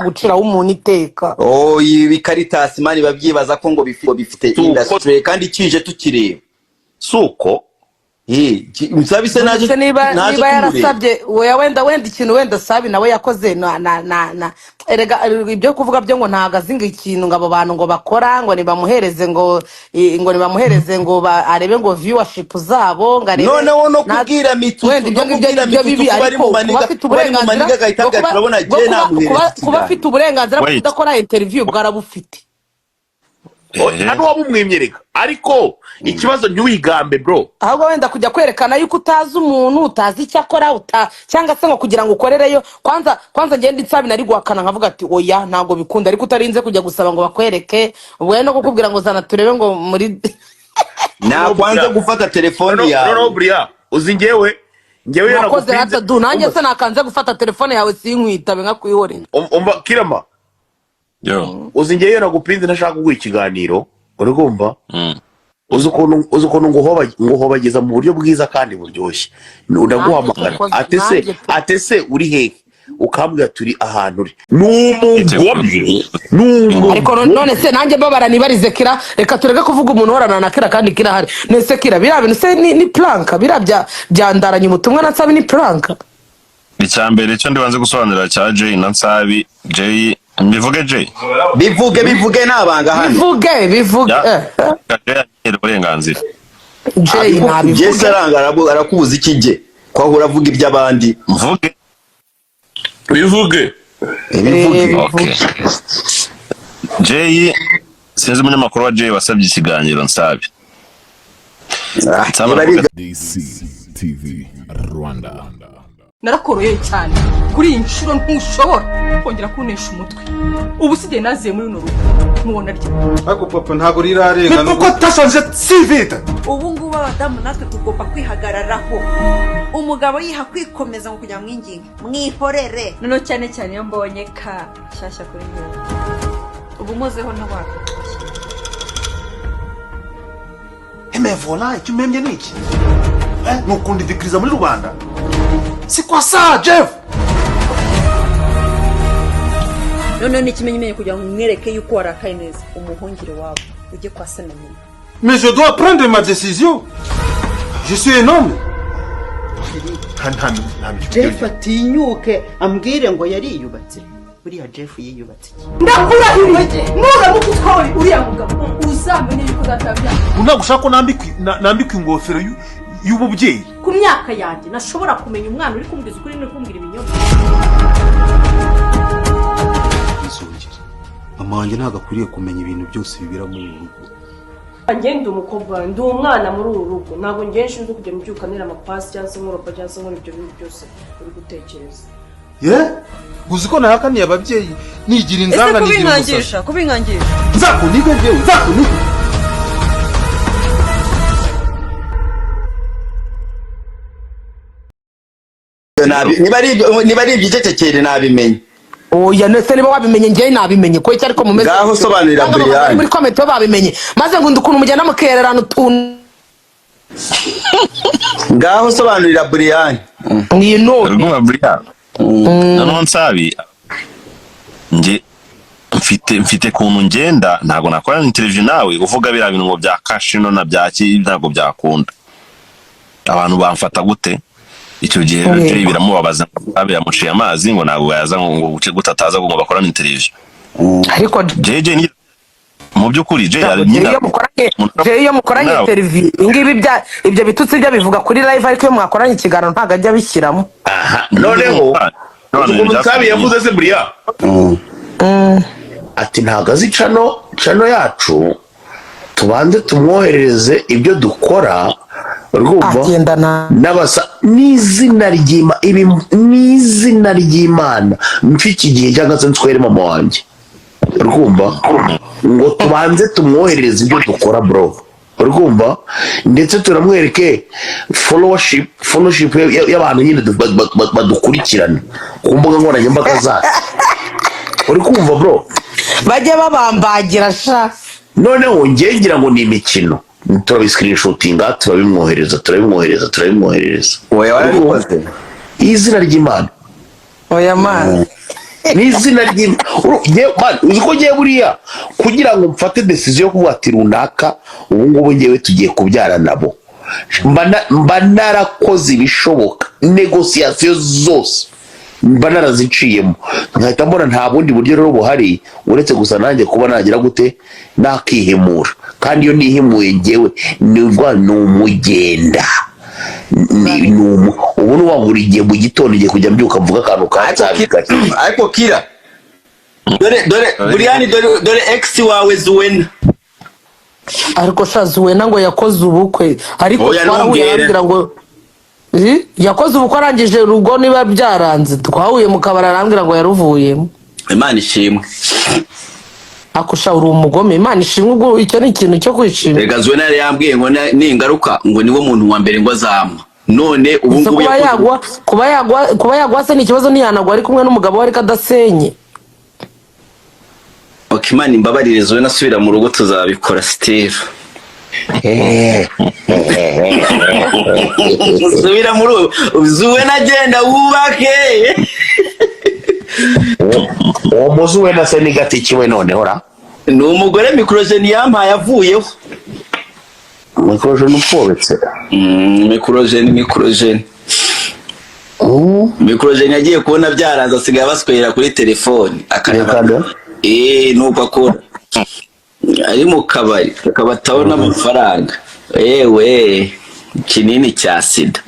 Guciraho umuntu iteka. Oh, ibi bikaritasi man babyibaza ko ngo bifite Si uko- industry kandi kije tukireba. Si uko. Eh, Nsabi se naje Nonese niba naje niba tumureba. Yarasabye oya, wenda ikintu wenda Sabi nawe yakoze na erega ibyo kuvuga byo ngo ntabwo azi ngo ikintu ngo abo bantu ngo bakora ngo nibamuhereze ngo ngo nibamuhereze ngo arebe ngo viewership zabo ngo arebe Noneho no na kubwira Mitutu, wenda ibyo no ngibyo kubwira nibyo Mitutu bibi, kuba ari ariko mu kuba maniga, afite kuba ari mu uburenganzira maniga agahita bwo avuga ati kuba urabona bwo je kuba namuhereza kuba kuba afite ikiganiro. Uburenganzira bwo Wait. kudakora interview bwarabufite. Nta n'uwabumwimye reka, ariko ikibazo ntiwigambe, bro. Ahubwo wenda kujya kwerekana yuko utazi umuntu, utazi icyo akora, cyangwa se ngo kugira ngo ukorereyo. Kwanza ngende Nsabi nari guhakana nkavuga ati oya, ntabwo bikunda, ariko utarinze kujya gusaba ngo bakwereke, ubwo no kukubwira ngo zana turebe ngo muri Nakwanze Noneho gufata telefoni noneho yawe. Buriya uzi ngewe iyo Mwakoze nagupinze rata du nanjye umva se nakanze gufata telefone yawe sinkwitabe nkakwihorera. Umva Kirama. Yo. Uzi ngewe iyo nagupinze ntashaka kuguha ikiganiro, uri kumva? Uzi ukuntu nguhobageza mu buryo bwiza kandi buryoshye, Nanjye ndaguhamagara tukoze ate se nanjye pe. Ate se uri hehe? Ukambwira turi ahantu uri. Ni umugome, ni Ariko none umugome. se nanjye mbabara nibarize Kira, reka tureke kuvuga umuntu uhorana na Kira kandi Kira ahari. None se Kira, biriya bintu se ni prank? Biriya byandaranye ubutumwa na Nsabi ni prank? Icya mbere cyo ndibanze gusobanurira cya Jay na Nsabi. Jay, mbivuge Jay? Bivuge, bivuge, nabanga hano. Bivuge, bivuge. Ya. Eh. Jay anyihera uburenganzira. Jay Jesse nabivuge. Aranga arakubuza iki jye ko ahora avuga iby'abandi? Mvuge? Bivuge. Eh, bivuge. Eh, Okay. bivuge. Jay, sinzi umunyamakuru wa Jay wasabye ikiganiro Nsabi. Ah, Nsabi niba ari aravuga DCTV Rwanda. Narakoroye cyane kuri iyi nshuro, ntushobora kongera kuntesha umutwe. Ubu sigaye naziye muri runo rugo nkubona rya Ariko papa ntabwo rirarenga. Mais pourquoi t'as changé si vite? Ubu ngubu abadamu natwe tugomba kwihagararaho. Umugabo yiha kwikomeza ngo kugira mwinginge, mwihorere. Noneho cyane cyane iyo mbonye ka nshyashya kuri njyewe, ubu nkozeho n'abantu. Mais voilà, icyo umpembye ni iki? Eh, ni ukundidikiriza muri rubanda. C'est quoi ça, Jeff? Noneho n'ikimenyimenyi kugira ngo umwereke yuko warakaye neza, umuhungire wawe ujye kwa se na nyina. Mais je dois prendre ma décision. Je suis un homme. Nta mikino. Jeff atinyuke ambwire ngo yariyubatse. Buriya Jeff yiyubatse iki? Ndakurahiriye, nuramuka utwawe uriya mugabo uzamenye yuko databyara. Ntabwo ushaka ko nambikwa ingofero y'ububyeyi. Ku myaka yanjye nashobora kumenya umwana uri kumbwiza ukuri n'uri kumbwira ibinyoma. Bizongere. Mama wanjye ntabwo akwiriye kumenya ibintu byose bibera muri uru rugo. Njye ndi umukobwa wawe, ndi umwana muri uru rugo. Ntabwo njye nshinzwe kujya mbyuka ntera amapasi cyangwa se nkoropa cyangwa se nkora ibyo bintu byose uri gutekereza. Ye? Uzi ko nahakaniye ababyeyi nigira Ese inzanga, nigira umusazi. Kubinkangisha, kubinkangisha. Nzakuniga njyewe, nzakuniga. Niba ari iby'icecekere nabimenye. Oya, nese niba wabimenye, njyewe nabimenye ko iki, ariko mumeze Ngaho sobanurira. Cyangwa abantu bari Brian. muri comment bo babimenye, maze ngo ukuntu mugenda mukererana utuntu. Ngaho sobanurira Brian. Mwinure. Urumva Brian, noneho Nsabi, nge mfite kuntu ngenda ntabwo nakorana interview nawe uvuga biriya bintu ngo bya kashino na bya ki, ntabwo byakunda. Abantu bamfata gute icyo gihe rero? Yego. Jay biramubabaza, Nsabi yamuciye amazi ngo ntabwo yaza, ngo guce gute ataza ngo bakorane interview. Ariko Jay Jay mu by'ukuri Jay Jay nyina iyo mukoranye, Jay iyo mukoranye nawe. interview ibingibi bya ibyo bitutsi byo bivuga kuri live, ariko iyo mwakoranye ikiganiro ntabwo ajya abishyiramo. Aha noneho uzi ukuntu Nsabi yavuze se buriya? Ati ntabwo azi channel yacu, tubanze tumwoherereze ibyo dukora, urumva? Agendana N'abasa n'izina ry'Imana, ibi n'izina ry'Imana mfe iki gihe cyangwa se nswere mama wanjye, urumva? Ngo tubanze tumwoherereze ibyo dukora, bro, urumva? Ndetse turamwereke followership y'abantu nyine badukurikirana ku mbuga nkoranyambaga zacu, uri kumva, bro? Bajye babambagira sha. Noneho njye ngira ngo ni imikino, turabiscreenshotinga, turabimwohereza, turabimwohereza, turabimwoherereza. Oya, warabikoze? Izina ry'Imana. Oya mazi. Ni izina ry'Imana. Man, uzi ko ngiye buriya kugira ngo mfate decision yo kuvuga ati runaka ubu ngubu ngewe tugiye kubyara nabo, mba narakoze ibishoboka, négociation zose mba naraziciyemo, nkahita mbona nta bundi buryo rero buhari uretse gusa nanjye kuba nagira gute, nakihimura. Kandi iyo nihimuye ngewe nibwo ni umugenda. Ubu ni buri gihe mu gitondo igiye kujya mbyuka mvuga akantu ka Nsabi gake. Ariko kira, dore, dore Buriyani, dore, dore ex wawe Zuwena. Ariko sha, Zuwena ngo yakoze ubukwe, ariko Oya, twarahuye ntumbwire. arambwira ngo yakoze ubukwe arangije urugo, niba byaranze. Twahuye mu kabari arambwira ngo yaruvuyemo. Imana ishimwe. Ako sha, uri umugome. Imana ishimwe, ubwo icyo ni ikintu cyo kwishima? Rega, Zuwena yari yambwiye ngo ningaruka ngo niwe muntu wa mbere ngo azampa. None ubu Ese ngubu kuba yakoze yagwa, kuba yagwa se ni ikibazo? Ntiyanagwa ari kumwe n'umugabo we ariko adasenye? Ok, Imana imbabarire. Zuwena asubira mu rugo tuzabikora still. Subira mu rugo Zuwena, agenda wubake. Uwo muzi we na se ni gati kiwe noneho ra? Ni umugore mikorojeni yampaye avuyeho. Mikorojeni upfobetse? Mikorojeni, mikorojeni, mikorojeni yagiye kubona byaranze, asigaye abaswera kuri telefoni akanaba. Reka. Nuko akora ari mu kabari akabataho n'amafaranga, yewe kinini cya sida,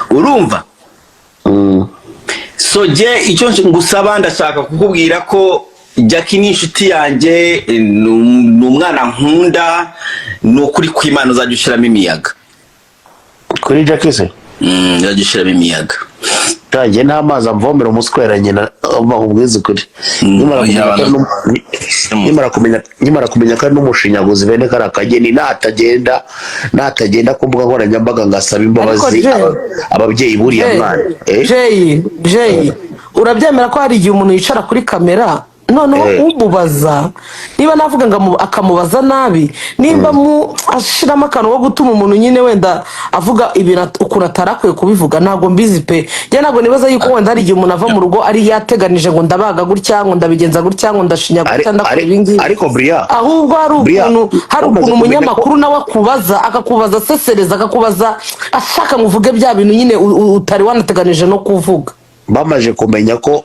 urumva? So jye icyo ngusaba, ndashaka kukubwira ko Jackie ni inshuti yanjye, ni umwana nkunda. Ni ukuri kw'Imana, uzajya ushyiramo imiyaga. Kuri Jackie se? Uzajya ushyiramo imiyaga. Ntangiye nta mazi amvomera umuswera nyina, ubwiza ukuri. Nkimara kumenya ko ari nkimara kumenya ko ari n'umushinyaguzi, bene kariya kageni, natagenda ku mbuga nkoranyambaga ngasaba imbabazi Ariko Jay- ababyeyi buriya Jay, mwana. Eh? Jay, Jay, urabyemera ko hari igihe umuntu yicara kuri kamera, noneho umubaza, niba navuga ngo akamubaza nabi, nimba mu ashiramo akantu ko gutuma umuntu nyine wenda avuga ibintu ukuntu atari akwiye kubivuga? Ntabwo mbizi pe. Njye ntabwo nibaza yuko wenda hari igihe umuntu ava mu rugo ari yateganije ngo ndabaga gutya, ngo ndabigenza gutya, ngo ndashinya gutya, ndakora ibi ngibi. Ariko Bria, Ahubwo hari Bria, ukuntu hari umaze ukuntu kumenya umunyamakuru nawe akubaza, akakubaza asesereza, akakubaza ashaka ngo uvuge bya bintu nyine utari wanateganije no kuvuga. Bamaze kumenya ko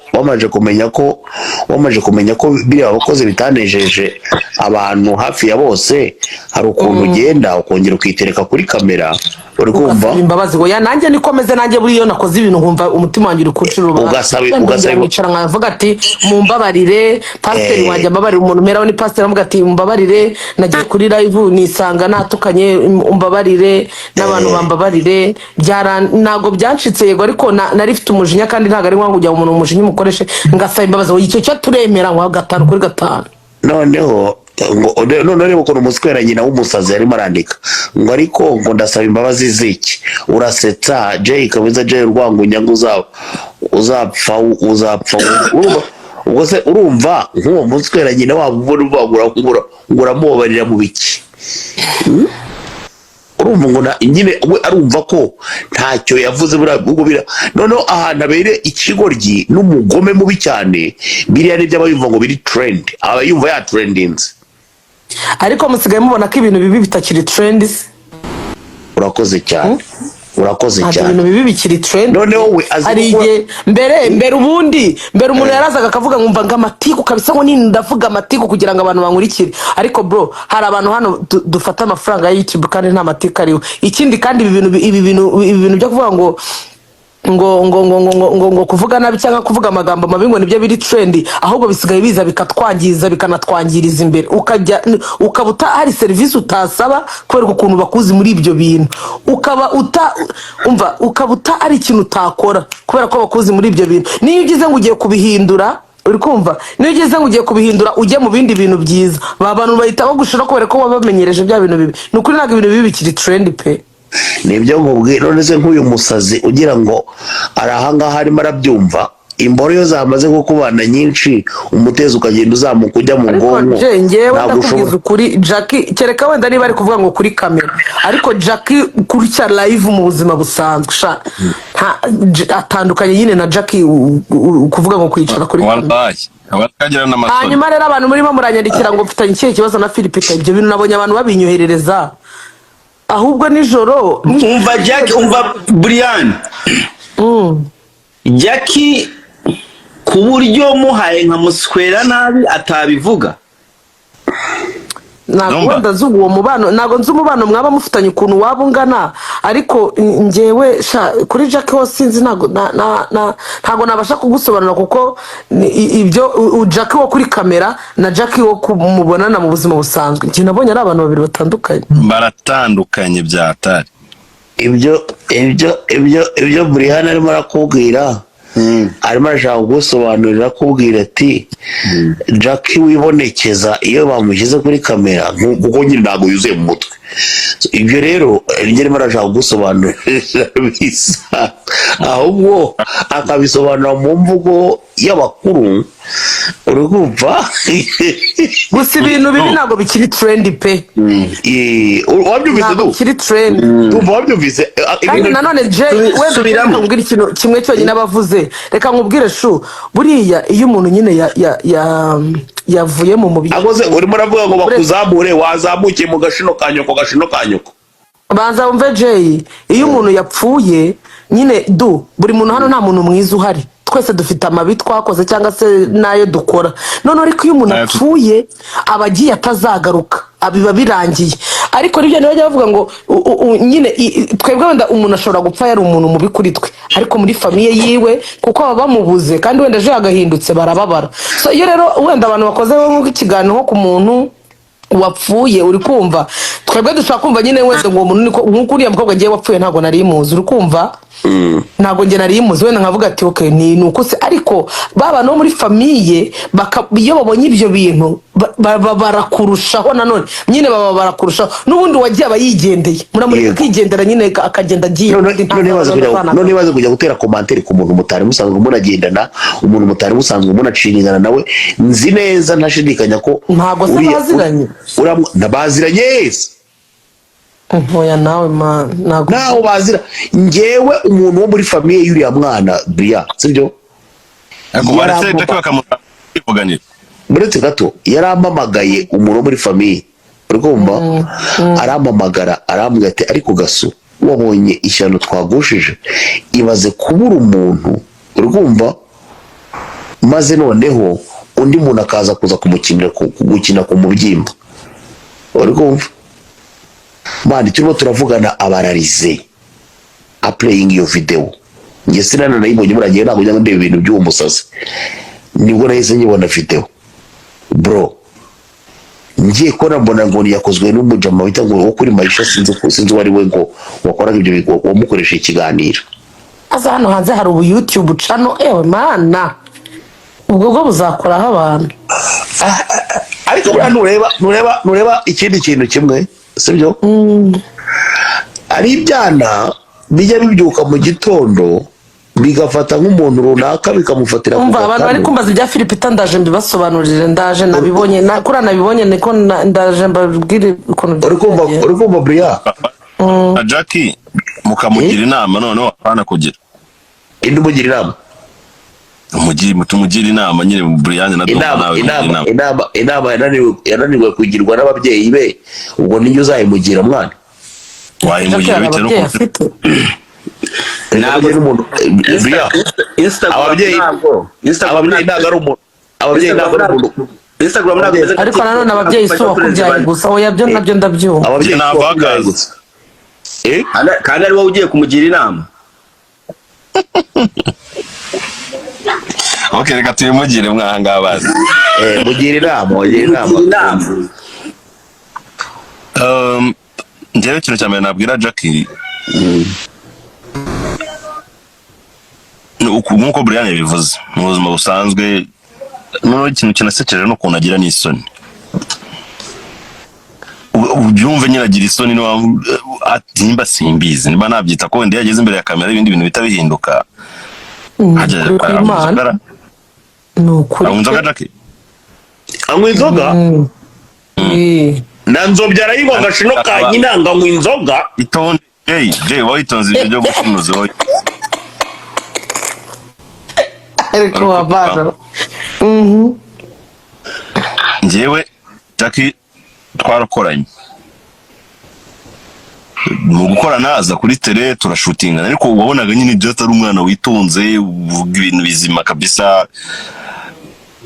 biriya abakozi bitanejeje abantu hafi ya bose, hari ukuntu ugenda ukongera ukitereka kuri kamera, uri kumva? Ugasaba imbabazi. Oya, nanjye niko meze. Nanjye buriya iyo nakoze ibintu nkumva umutima wanjye uri kuncira urubanza, wenda nongera nkicara nkavuga ati mumbabarire, pasiteri wanjye ambabarire. Umuntu mperaho ni pasiteri, amuga ati mumbabarire, nagiye kuri live nisanga natukanye, umbabarire n'abantu bambabarire. Ntabwo byancitse yego, ariko nari mfite umujinya, kandi ntabwo ari ngombwa kugira ngo umuntu umujinya umukoreshe. Ngasaba imbabazi. Oya, icyo cyo turemera ngo 5 kuri 5. Noneho ngo noneho reba ukuntu umuswera nyina w'umusazi yarimo arandika ngo ariko ngo ndasaba imbabazi z'iki? Urasetsa Jay kabisa, Jay urwangunya ngo uzapfa, uzapfa. Urumva ubwo se, urumva nk'uwo muswera nyina wabo ubona uvuga ngo ngo uramubabarira mu biki? Urumva ngo nyine we arumva ko ntacyo yavuze. Buriya ubwo bira noneho ahantu abere ikigoryi n'umugome mubi cyane, biriya nibyo aba yumva ngo biri trend, aba yumva yatrendinze. Ariko musigaye mubona ko ibintu bibi bitakiri trend se? Urakoze cyane, urakoze Ntabwo cyane. ibintu bibi bikiri trend. Noneho we azi Hari igihe mbere ubundi mbere umuntu yarazaga akavuga, nkumva ngo amatiku kabisa, ngo nini, ndavuga amatiku kugira ngo abantu bankurikire. Ariko bro, hari abantu hano dufata amafaranga ya YouTube kandi nta matiku ariho. Ikindi kandi, ibi bintu byo kuvuga ngo kuvuga nabi cyangwa kuvuga amagambo mabi ngo nibyo biri trend, ahubwo bisigaye biza bikatwangiza, bikanatwangiriza imbere. Ukajya ukaba uta hari serivisi utasaba kubera ukuntu bakuzi muri ibyo bintu, ukaba uta umva, ukaba uta ari ikintu utakora kubera ko bakuzi muri ibyo bintu. Niyo ugize ngo ugiye kubihindura, uri kumva, niyo ugeze ngo ugiye kubihindura ujye mu bindi bintu byiza, ba bantu bahita bagushira kubera ko wabamenyereje bya bintu bibi. Ni ukuri, ntabwo ibintu bibi bikiri trend pe. Nibyo nkubwiye. None se nk'uyu musazi ugira ngo ari ahangaha arimo arabyumva? Imboro iyo zamaze kukubana nyinshi, umutezo ukagenda uzamuka ujya mu Ariko bwonko, je, ngewe ntabwo ndakubwiza ushobora. ukuri, Jackie, kereka wenda niba ari kuvuga ngo kuri kamera, ariko Jackie kurya live mu buzima busanzwe, sha, atandukanye nyine na Jackie kuvuga ngo kwicara kuri kamera. Wallahi abatagira n'amasoni. Hanyuma rero abantu murimo muranyandikira ngo mfitanye ikihe kibazo na Philipita, ibyo bintu nabonye abantu babinyoherereza ahubwo nijoro. Umva Jack, umva Brian, Jackie ku buryo muhaye nkamuswera nabi atabivuga. Ntabwo Numva. wenda nzi uwo mubano, ntabwo nzi umubano mwaba mufitanye ukuntu waba ungana, ariko njyewe sha, kuri Jack ho sinzi, ntabwo ntabwo nabasha kugusobanura, kuko ibyo Jack wo kuri kamera na Jack wo kumubonana mu buzima busanzwe, njye nabonye ari abantu babiri batandukanye. Baratandukanye byatari. Ibyo Brian arimo arakubwira, arimo arashaka kugusobanurira, akubwira ati Jackie wibonekeza iyo bamushyize kuri kamera, kuko nyine ntabwo yuzuye mu mutwe. So, ibyo rero njye arimo arashaka kugusobanurira bisa, ahubwo akabisobanura mu mvugo y'abakuru, uri kumva? Gusa ibintu bibi ntabwo bikiri trend pe. Wabyumvise? Ntabwo Du bikiri trend. Ndumva wabyumvise. Kandi nanone Jay, wenda Subiramo. reka nkubwire ikintu kimwe cyonyine abavuze, reka nkubwire shu, buriya iyo umuntu nyine yavuye mu mubiri Akoze urimo uravuga ngo bakuzamure, wazamukiye mu gashino ka nyoko, gashino ka nyoko. Banza wumve Jay, iyo umuntu yapfuye nyine, du buri muntu hano, nta muntu mwiza uhari, twese dufite amabi twakoze cyangwa se n'ayo dukora. Noneho ariko iyo umuntu apfuye, aba agiye atazagaruka, biba birangiye. Ariko nibyo ntibajya bavuga ngo nyine twebwe wenda umuntu ashobora gupfa yari umuntu mubi kuri twe, ariko muri famille yiwe, kuko baba bamubuze, kandi wenda ejo yagahindutse, barababara. So iyo rero wenda abantu bakoze nk'ikiganiro nko ku muntu wapfuye, uri kumva, twebwe dushobora kumva nyine wenda ngo uwo muntu niko, nk'uko uriya mukobwa ngiye wapfuye ntabwo nari muzi, uri kumva, ntabwo njye nari muzi, wenda nkavuga ati okay, ni uko se. Ariko ba bantu bo muri famille iyo babonye ibyo bintu barakurushaho nanone nyine, baba barakurushaho. N'ubundi wagiye aba yigendeye, muramureka akigendera nyine, akagenda agiye. None Nta none baza kujya azana- none baza kujya gutera commentaire ku muntu mutari musanzwe munagendana, umuntu mutari musanzwe munaciringana nawe. Nzi neza ntashidikanya ko Ntabwo se baziranye? Uriya baziranye, yes. Ntoya nawe man, ntabwo Ntaho bazira. Njyewe umuntu wo muri famille y'uriya mwana Bria, sibyo? Ariko baretse Jackie bakamuvuganira. Uretse gato, yarampamagaye umuntu wo muri famille, uri kumva, arampamagara arambwira ati: "Ariko gaso, wabonye ishyano twagushije? Ibaze kubura umuntu, uri kumva, maze noneho undi muntu akaza kuza kumukinira gukina ku mubyimba." Uri kumva man, turimo turavugana abararize apureyingi iyo videwo. Njye sinanayibonye, buriya ntabwo njya ndeba ibintu by'uwo musazi. Nibwo nahise nyibona videwo, bro, ngiye kubona mbona ngo yakozwe n'umujama wita ngo wo kuri Maisha, sinzi uwo ari we, ngo wakoraga ibyo wamukoresha ikiganiro. Aza hano hanze hari ubu YouTube channel, ewe mana, ubwo bwo buzakoraho abantu. Ariko buriya nureba ikindi kintu kimwe, sibyo? Ari ibyana bijya bibyuka mu gitondo bigafata nk'umuntu runaka, bikamufatira ku Umva, abantu bari gakanu. kumbaza ibya Philipita, ndaje mbibasobanurire, ndaje nabibonye kuriya nabibonye niko ndaje mbabwire ukuntu Uri kumva? byagiye. Uri kumva, buriya? Na Jackie mukamugira inama noneho, apana kugira Indi umugira inama? Tumugira inama nyine, Brian na Dumba. Inama Nawe mugira inama inama. Inama yananiwe kugirwa n'ababyeyi be, ubwo niyo uzayimugira mwana? Wayimugira Jackie hari bitewe ababyeyi n'uko afite? Ntabwo n'umuntu buriya Instagram Ababyeyi- ntabwo Instagram ababyeyi ntabwo ari umuntu, ababyeyi ntabwo ari umuntu. Instagram ntabwo imeze nka Ariko nanone TikTok, ababyeyi si uwakubyaye gusa, oya, byo nabyo ndabyumva. Ababyeyi si Ntabwo uwakubyaye ahagaze. gusa. Eh? Kandi ari wowe ugiye kumugira inama. Ok, reka tubimugire mwahangaha bazi. Mugira inama, mugira inama. Mugira inama. Njyewe ikintu cya mbere nabwira Jackie ni nk'uko Brian yabivuze, mu buzima busanzwe noneho ikintu kinasekeje ni ukuntu agira n'isoni. Ubyumve nyine, agira isoni nimba simbizi nimba nabyita ko wenda iyo ageze imbere ya kamera ibindi bintu bihita bihinduka. Ni Hajya ukuri anywa kw'Imana. inzoga ra? Ni ukuri Anywa inzoga pe. Jackie? Anywa inzoga. Na Nzobya arayinywa, agashino ka nyina ngo anywa inzoga. Itonde. Jay, Jay, wowe itonze ibyo byo gushinuza wowe. Ariko wabana. Njyewe Jackie twarakoranye, mu gukorana aza kuri tele turashutingana, ariko wabonaga nyine ibyo atari umwana witonze uvuga ibintu bizima kabisa.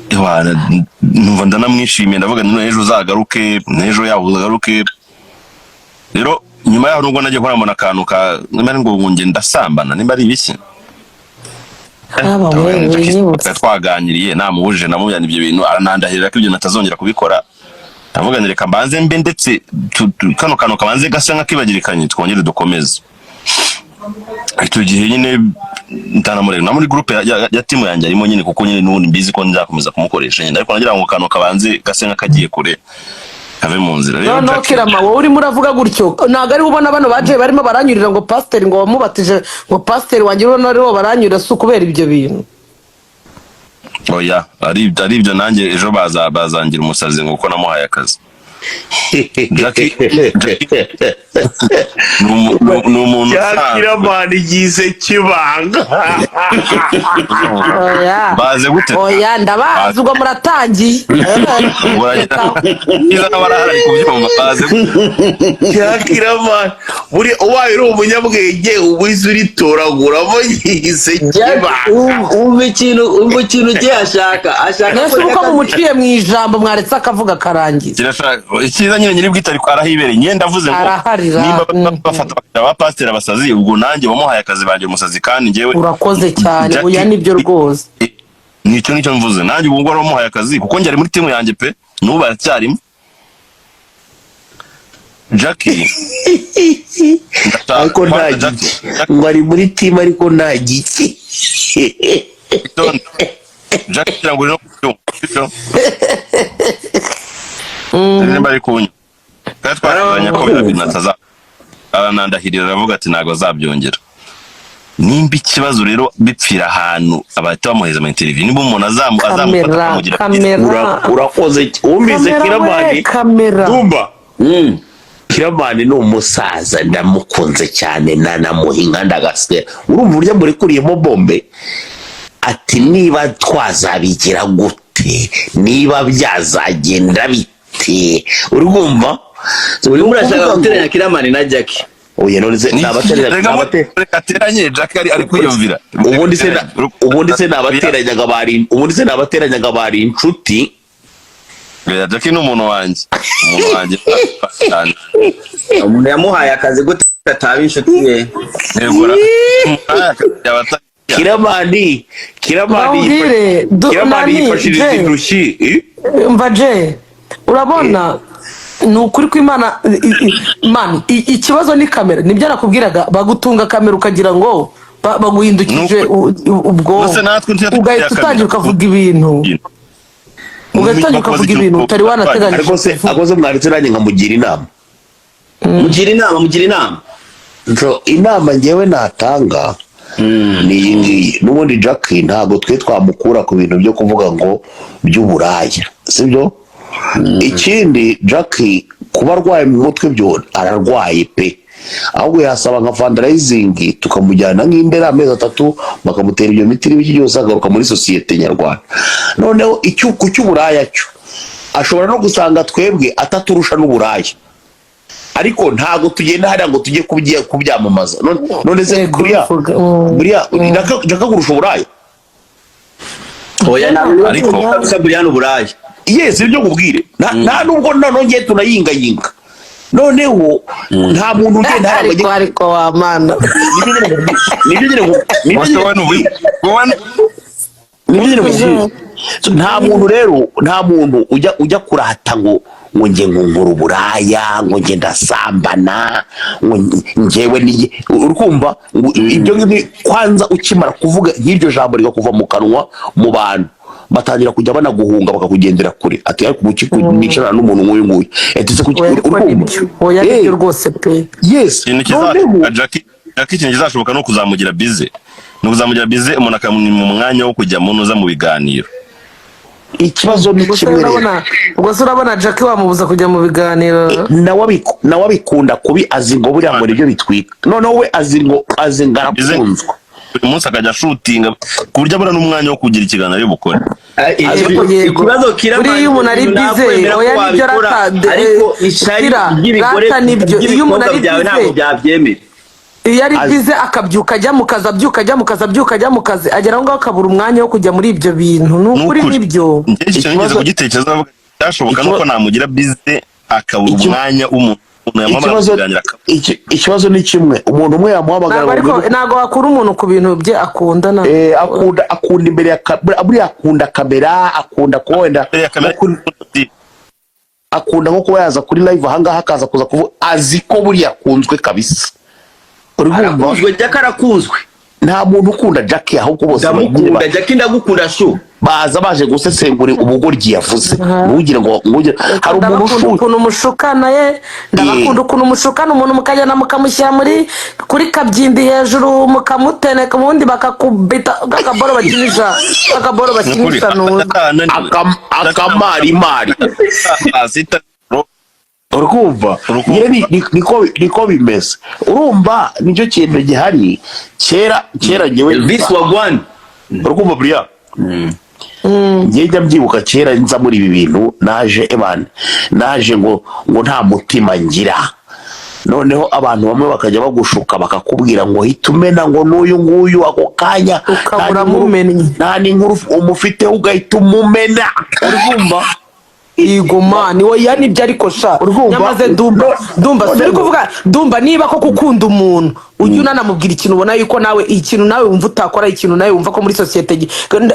Ewana, numva ndanamwishimiye, ndavuga nti n'ejo uzagaruke, n'ejo yaho uzagaruke. Rero nyuma yaho nubwo nagiye kurambona akantu ka nimba ari ngo nge ndasambana, nimba ari ibiki. Haba we, winyibutse. Twaganiriye, namuhuje, namujyana ibyo bintu, aranandahirira ko ibyo natazongera kubikora. Ndavuga nti reka mbanze mbe ndetse kano kantu kabanze gasa nk'akibagirikanye, twongere dukomeze. Icyo gihe nyine ndanamureba na muri groupe ya team yanjye arimo nyine, kuko nyine n'ubundi mbizi ko nzakomeza kumukoresha nyine, ariko nagira ngo kano kabanze gase nk'akagiye kure, kave mu nzira. Rero Noneho Jackie- Kirama, wowe urimo uravuga gutyo, ntabwo ariho ubona bano baje barimo baranyurira ngo pasiteri, ngo wamubatije, ngo pasiteri wanjye, ubona ariho baranyurira, si ukubera ibyo bintu? Oya, ari ibyo nanjye ejo bazangira umusazi ngo kuko namuhaye akazi. Jackie ni umuntu usanzwe. Cyakiramani gize kibanga. Oya. Baze gute? Oya, ndabazi, ubwo muratangiye. Uragira niba barahari kubyumva, baze gute? Cyakiramani, buri ubaye uri umunyabwenge ubuze uritoraguramo gize kibanga. Umva ikintu ugiye ashaka Nese uko mumuciye mu ijambo, mwaretse akavuga akarangiza? Kirashaka icyiza nyine, nyiri bwite ariko arahibereye nyine, ndavuze ngo Araharira. nimba bafata bakagira ba pasiteri abasazi, ubwo nanjye wamuhaye akazi banjye umusazi, kandi njyewe Urakoze cyane. Jackie- Oya, nibyo rwose. Nicyo mvuze nanjye ubu ngubu wamuhaye akazi, kuko njye ari muri team yanjye pe, n'ubu aracyarimo Jackie. Ariko nta giki ngo ari muri team, ariko nta giki. Itonde. Jackie, kugira ngo uri no kubyumva, sibyo? Nimba ari kunywa kandi twakuzanye ko biriya bintu ataza, aranandahirira, aravuga ati ntabwo azabyongera. Nimba ikibazo rero bipfira ahantu abahita bamuheza ama interview, nimba umuntu azamufata Kamera, akamugira kamera. Urakoze, wumvise? Kamera we, Kiramani. Kamera. Dumba, Kiramani ni umusaza, ndamukunze cyane, nanamuha inka ndagaswera. Urumva uburyo murekuriyemo bombe, ati niba twazabigira gute, niba byazagenda bite, uri kumva? Urimo urashaka guteranya Kiramani na Jackie? Oya, none se nabateranya? Reka reka ateranye Jack, ari kwiyumvira. Ubundi se nabateranyaga bari inshuti? Oya, Jackie ni umuntu wanjye cyane. Umuntu yamuhaye akazi gute ataba inshuti ye? Yego, Kiramani Bawubwire, Kiramani nani, yifashiriza Jay. indushyi, eh? Mva je, urabona ni ukuri kw'Imana, man, ikibazo ni kamera. Nibyo nakubwiraga, bagutunga kamera ukagira ngo baguhindukije ubwonko, Nose natwe ntiyatugira ugahita kamera. utangira ukavuga ibintu, ugahita utangira ukavuga ibintu utari wanateganyije. Ariko se akoze mwanditse nanjye nkamugira inama. Mugira inama, mugira inama. So, inama ngewe natanga ni iyi ngiyi. N'ubundi Jackie ntabwo twe twamukura ku bintu byo kuvuga ngo by'uburaya, sibyo? Ikindi, Jackie kuba arwaye mu mutwe byo ararwaye pe, ahubwo yasaba nka fundraising tukamujyana nk'indera amezi 3, bakamutera ibyo miti n'ibiki byose, agaruka muri sosiyete nyarwanda. Noneho icyo ku cy'uburaya cyo, ashobora no gusanga twebwe ataturusha n'uburaya, ariko ntabwo tugenda hariya ngo tujye kubyamamaza. None se buriya buriya Jackie kurusha uburaya? Oya, ntabwo Ariko- ariko Brian uburaya. Yes, ibyo nkubwire, nta nubwo noneho ngiye tunayingayinga, noneho nta muntu ugenda hariya ngo Ariko ariko wa mana. Nibyo nyine nibyo nyine Wowe wowe nibyo nyine nkubwire. So, nta muntu rero, nta muntu ujya kurata ngo njye ngo nkora uburaya, ngo njye ndasambana, ngo njyewe niye, uri kumva? Ngo ibyo ngibyo, kwanza ukimara kuvuga nk'iryo jambo rikakuva mu kanwa, mu bantu batangira kujya banaguhunga, bakakugendera kure, ati ariko kuki nicarana n'umuntu nk'uyu nguyu? Ati se kuki? Oya, uri ariko kumva? nibyo, oya, nibyo rwose pe. Yes. Ikintu Noneho kizashoboka, Jackie, ikintu kizashoboka ni ukuzamugira bize. Ni ukuzamugira busy, umuntu akamwima umwanya wo kujya mu nuza, mu biganiro. Ikibazo ni Ubwo se kimwe rero. Ubwo se urabona Jackie wamubuza kujya mu biganiro? Nawe abikunda kubi, azi ngo buriya ngo nibyo bitwika. Noneho we azi ngo arakunzwe. Buri munsi akajya ashootinga, ku buryo abura n'umwanya wo kugira ikiganiro ari bukore. Ariko yego, Ikibazo kira buriya iyo umuntu ari busy, nakwemera ko oya, nibyo. wabikora, Rata ariko ishyari Kira, ry'ibigore rata, nibyo, iyo umuntu ry'ibikobwa ari byawe ntabwo busy, byabyemera. Iyo ari busy, akabyuka ajya mu kazi, abyuka ajya mu kazi, abyuka ajya mu kazi, agera aho ngaho akabura umwanya wo kujya muri ibyo bintu. Ni ukuri, nibyo. Njye icyo nigeze kugitekereza, ndavuga, byashoboka nuko namugira busy, akabura umwanya w'umuntu umuntu yamuhamagara mu kiganiro akabura. Ikibazo ni kimwe, umuntu umwe yamuhamagara Ntabwo ngo ariko ntabwo wakura umuntu ku bintu bye akunda na Akunda imbere ya buriya akunda kamera, akunda kuba wenda akunda nko kuba yaza kuri live ahangaha, akaza kuza kuvuga, azi ko buriya akunzwe kabisa. Uri kumva? Arakunzwe, Jack arakunzwe. Nta muntu ukunda Jackie, ahubwo bose Ndamukunda Jackie, ndagukunda shu. Baza baje gusesengura ubugoryi yavuze. Ntugire ngo ntugire hari umuntu Ndabakunda ushuka. ukuntu mushukana ye, ndabakunda ukuntu mushukana umuntu, mukagenda mukamushyira muri kuri kabyindi hejuru, mukamuteneka, ubundi bakakubita akaboro bakinisha nuza. Akamarimari, urumva nyine niko bimeze. Urumva nicyo kintu gihari. Kera kera ngewe Elvis wagwan. Urumva buriya njye njya mbyibuka kera nza muri ibi bintu, naje ebana, naje ngo nta mutima ngira. Noneho abantu bamwe bakajya bagushuka, bakakubwira ngo hita umena ngo n'uyu nguyu ako kanya, Ukabura nta nta n'inkuru umufiteho, ugahita umumena. Urumva? Igoma ni oya, nibyo, ariko sha nyamaze Dumba, Dumba, si uri kuvuga Dumba, niba koko ukunda umuntu, ujye unanamubwira ikintu ubona yuko nawe, ikintu nawe wumva utakora, ikintu nawe wumva ko muri sosiyete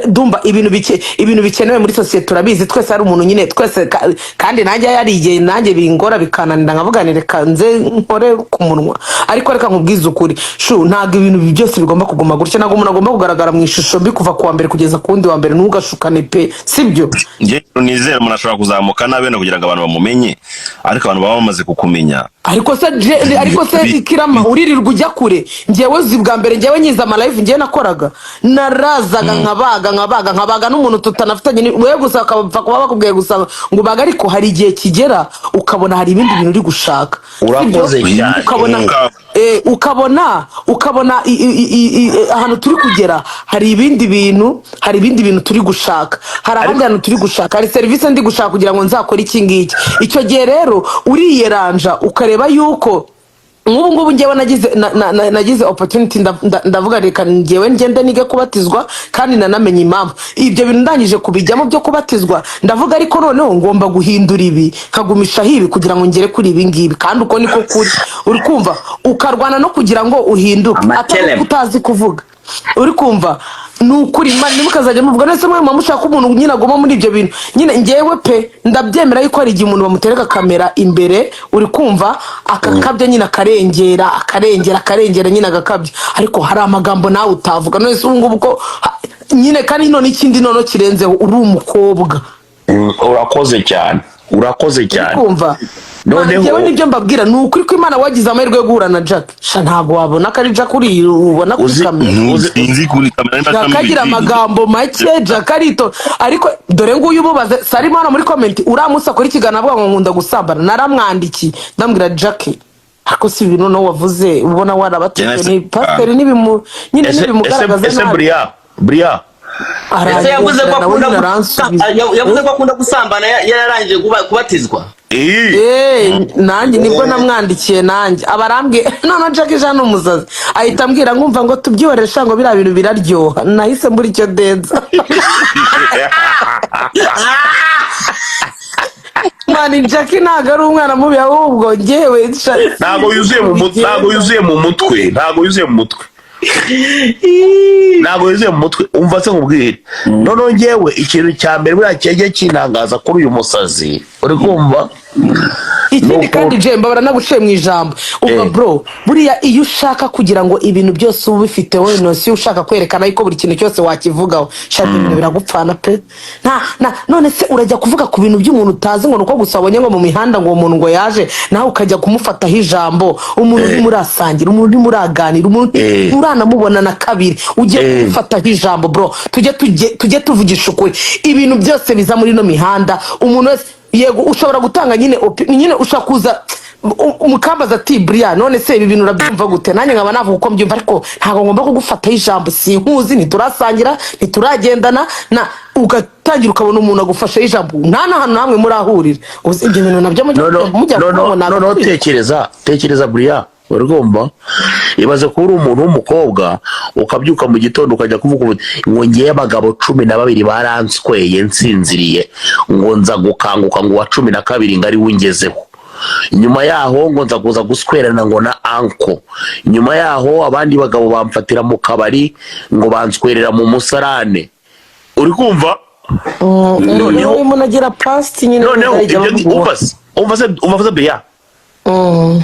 Dumba, ibintu bike, ibintu bikenewe muri sosiyete turabizi twese. Hari umuntu nyine twese kandi nanjye hari igihe nanjye bingora bikananira, nkavuga nti reka nze nkore ku munwa. Ariko reka nkubwize ukuri shu, ntabwo ibintu byose bigomba kuguma gutya. Ntabwo umuntu agomba kugaragara mu ishusho mbi kuva ku wa mbere kugeza ku wundi wa mbere. Ntugashukane pe, sibyo? Njye nizera umuntu ashobora kuzamuka nabi wenda kugira ngo abantu bamumenye, ariko abantu baba bamaze kukumenya. Ariko se Kirama, uririrwa ujya kure. Njyewe uzi bwa mbere njyewe nyiza amalive, njyewe nakoraga, narazaga nkabaga, nkabaga, nkabaga n'umuntu tutanafitanye wewe gusa, bakapfa kuba bakubwiye gusa ngo ubaga. Ariko hari igihe kigera ukabona hari ibindi bintu uri gushaka. Urakoze Sibyo? cyane. Ukabona ahantu turi kugera hari ibindi bintu turi gushaka, hari ahandi hantu turi gushaka, hari serivisi ndi gushaka kugira ngo nzakore iki ngiki. Icyo gihe rero uriyeranja, ukareba yuko nk'ubu ngubu ngewe nagize opportunity, ndavuga reka ngewe ngende nige kubatizwa, kandi nanamenye impamvu ibyo bintu ndangije kubijyamo byo kubatizwa. Ndavuga ariko noneho ngomba guhindura ibi, nkagumishaho ibi kugira ngo ngere kuri ibi ngibi. Kandi uko niko kuri, uri kumva, ukarwana no kugira ngo uhinduke, atari uko utazi kuvuga. Uri kumva? Ni ukuri ntimukazajya muvuga nese mwe muba mushaka umuntu nyine aguma muri ibyo bintu nyine. Ngewe pe, ndabyemera yuko hari igihe umuntu bamutereka kamera imbere, uri kumva, akakabya nyine, akarengera, akarengera, akarengera nyine, agakabya. Ariko hari amagambo nawe utavuga. None se ubu ngubu ko nyine, kandi none ikindi noneho kirenzeho, uri umukobwa. Urakoze cyane, urakoze cyane. Kumva? Noneho Njyewe nibyo mbabwira, ni ukuri ko Imana, wagize amahirwe yo guhura na Jack sha, ntabwo wabona ko ari Jack uri ubona kuri kamera. Sinzi kuri kamera niba Jack agira amagambo make, Jack arito. Ariko dore nguyu, umubaze Sarimo hano muri comment, uriya munsi akora ikiganiro avuga ngo nkunda gusambana, naramwandikiye ndambwira: "Jack, ariko si ibintu noneho wavuze ubona warabatijwe ni pasiteri nyine ntibimugaragaza Ese nabi." Buriya, buriya Ese yavuze ko Nawe akunda nyine aransubiza. yavuze ko akunda gusambana yararangije kubatizwa? Nanjye nibwo namwandikiye, nanjye aba arambwiye. None Jack Jean ni umusazi, ahita ambwira nkumva ngo tubyihorere sha, ngo biriya bintu biraryoha. Nahise mbura icyo denza. Man, Jack ntabwo ari umwana mubi, ahubwo njyewe Ntabwo yuzuye mu mutwe, ntabwo yuzuye mu mutwe, ntabwo yuzuye mu mutwe. Umva se nkubwire, noneho ngewe ikintu cya mbere buriya kijya kintangaza kuri uyu musazi. Uri kumva? Ikindi kandi, je mbabara naguciye mu ijambo. Umva bro, buriya iyo ushaka kugira ngo ibintu byose ube ubifite wowe notion, ushaka kwerekana yuko buri kintu cyose wakivugaho, shaka ibintu biragupfana pe. Nta na none se urajya kuvuga ku bintu by'umuntu utazi, ngo nuko gusa wabonye ngo mu mihanda ngo uwo muntu ngo yaje, nawe ukajya kumufataho ijambo? Umuntu ntimurasangira, umuntu ntimuraganira, umuntu nturanamubona na kabiri, ugiye kumufataho ijambo. Bro, tujye tuvugisha ukuri. Ibintu byose biza muri ino mihanda, umuntu wese, yego, ushobora gutanga nyine nyine ushobora kuza mukambaza ati: "Buriya none se ibi bintu urabyumva gute?" Nanjye nkaba navuga uko mbyumva, ariko ntabwo ngomba kugufataho ijambo. Sinkuzi, ntiturasangira, ntituragendana, na ugatangira ukabona umuntu agufasheho ijambo, nta n'ahantu namwe murahurira. Uzi ibyo bintu nabyo mujya No, kuvuga ngo no, no, nagakwiye. Tekereza, tekereza buriya, urumva, ibaze kuba uri umuntu w'umukobwa, ukabyuka mu gitondo ukajya kuvuga uti ngo ngewe abagabo 12 baransweye nsinziriye, ngo nza gukanguka ngo uwa 12 ngo ari we ungezeho, nyuma yaho ngo nza kuza guswerana ngo na anko, nyuma yaho abandi bagabo bamfatira mu kabari ngo banswerera mu musarane. Uri kumva? Noneho umuntu agira past nyine. Noneho ntazajya ibyo bamuguha. Umva se buriya,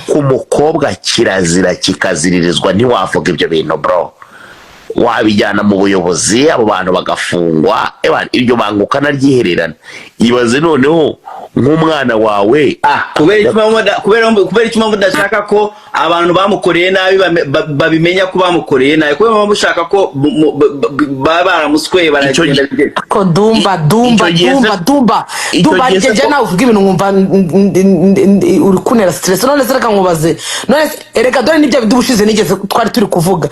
ku mukobwa kirazira kikaziririzwa, ntiwavuga ibyo bintu bro, wabijyana mu buyobozi, abo bantu bagafungwa. Eba, iryo banga ukanaryihererana. Ibaze noneho nk'umwana wawe. Kubera iki mpamvu udashaka ko abantu bamukoreye nabi babimenya ko bamukoreye nabi? Kubera impamvu ushaka ko baba baramusweye baragenda? Ko Dumba, Dumba, Icyo gihe Dumba, Dumba, icyo Dumba, gihe se njye nawe uvuga ibintu nkumva uri kuntera stress. None se reka nkubaze, none se erega dore nibyo bindi ubushize nigeze twari turi kuvuga.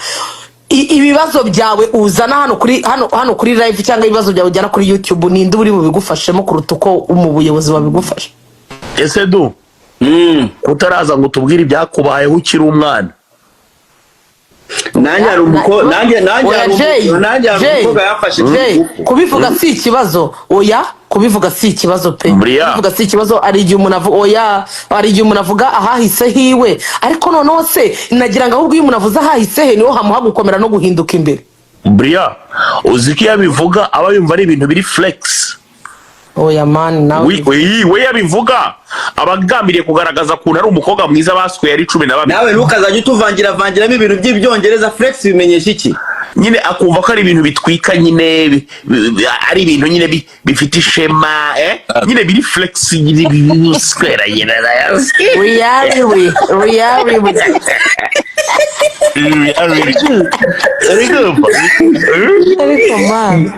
Ibibazo byawe uzana hano kuri hano kuri live, cyangwa ibibazo byawe ujyana kuri YouTube, ninde uri bubigufashemo kuruta uko mu buyobozi babigufasha? Ese du kutaraza ngo utubwire ibyakubayeho ukiri umwana? Nanjye hari nanjye Oya, hari Jay, nanjye hari Jay, umukobwa yafashe Jay, ku ngufu. kubivuga si ikibazo. Oya, kubivuga si ikibazo pe. Buriya. Kubivuga si ikibazo. Hari igihe umuntu avuga, oya, hari igihe umuntu avuga ahahise hiwe, ariko noneho se nagira ngo ahubwo iyo umuntu avuze ahahise he, niho hamuha gukomera no guhinduka imbere. Buriya uzi ko iyo abivuga aba yumva ari ibintu biri flex. Oya man, nawe. We yabivuga aba agambiriye kugaragaza ukuntu ari umukobwa mwiza basweye ari 12. Nawe ntukazajya utuvangira vangiramo ibintu by'ibyongereza. Flex bimenyesha iki? Nyine akumva ko ari ibintu bitwika nyine, ari ibintu nyine bifite ishema, nyine biri flex nyine biswera nyine. Really, really, Uri kumva? Ariko man.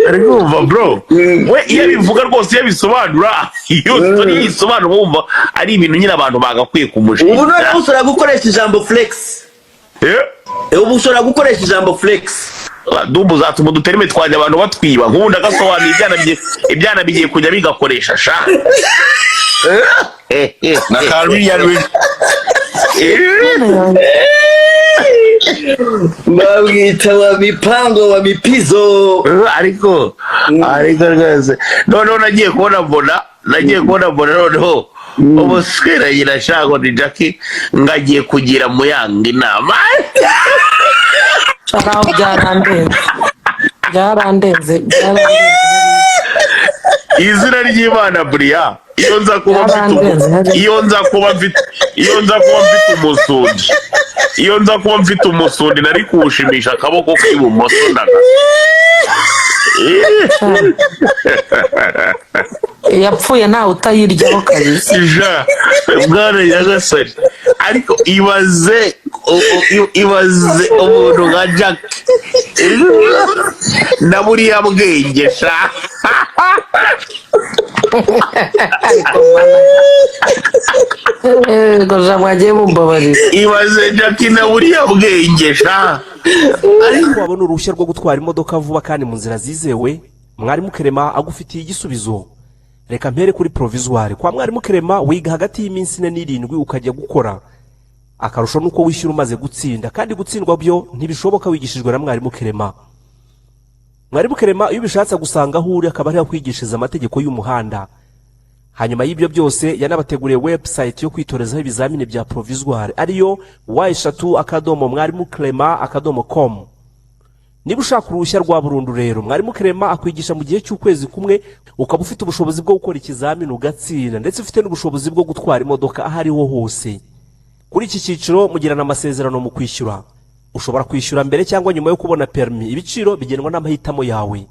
Uri kumva bro? We iyo abivuga rwose, iyo abisobanura, iyo story yisobanura, wumva ari ibintu nyine abantu bagakwiye kumushinja. Ubu noneho ushobora gukoresha ijambo flex. Ubu ushobora gukoresha ijambo flex. Dumba, uzatuma uduterime twanjye abantu batwiba. Nk'ubu ndagasobanuye, ibyana bigiye kujya bigakoresha sha. Na ka real. Babwita wa mipango wa mipizo. Ariko rwose noneho nagiye kubona mbona noneho umuswera nyina shago ni Jackie, ngagiye kugira muyanga inama. Naho byarandenze, byarandenze, byarandenze. Izina ry'Imana buriya, iyo nza kuba mfite Byarandenze. Iyo nza kuba mfite umusundi, iyo nza kuba mfite umusundi, nari kuwushimisha akaboko k'ibumoso ndaga. Yapfuye ntawe utayiryaho kabisa. Ja bwana nyagasani, ariko ibaze ibaze umuntu nka Jack na buriya bwenge sha. Yego ja, mwagiye mumbabarira. Ibaze Jack na buriya bwenge sha. Ariko wabona uruhushya rwo gutwara imodoka vuba kandi mu nzira zizewe, Mwarimu Kerema agufitiye igisubizo. Reka mpere kuri provisoire. Kwa Mwarimu Kerema wiga hagati y'iminsi 4 na 7 ukajya gukora. Akarusho ni uko wishyura umaze gutsinda, kandi gutsindwa byo ntibishoboka wigishijwe na Mwarimu Kerema. Mwarimu Kerema iyo ubishatse agusanga aho uri, akaba ariho akwigishiriza amategeko y'umuhanda. Hanyuma y'ibyo byose, yanabateguriye website yo kwitorezaho ibizamini bya provisoire, ariyo w3.mwarimuclema.com. Niba ushaka uruhushya rwa burundu rero, Mwarimu Kerema akwigisha mu gihe cy'ukwezi kumwe, ukaba ufite ubushobozi bwo gukora ikizamini ugatsinda, ndetse ufite n'ubushobozi bwo gutwara imodoka aho ariho hose. Kuri iki cyiciro mugirana amasezerano mu kwishyura. Ushobora kwishyura mbere cyangwa nyuma yo kubona perimi. Ibiciro bigenwa n'amahitamo yawe.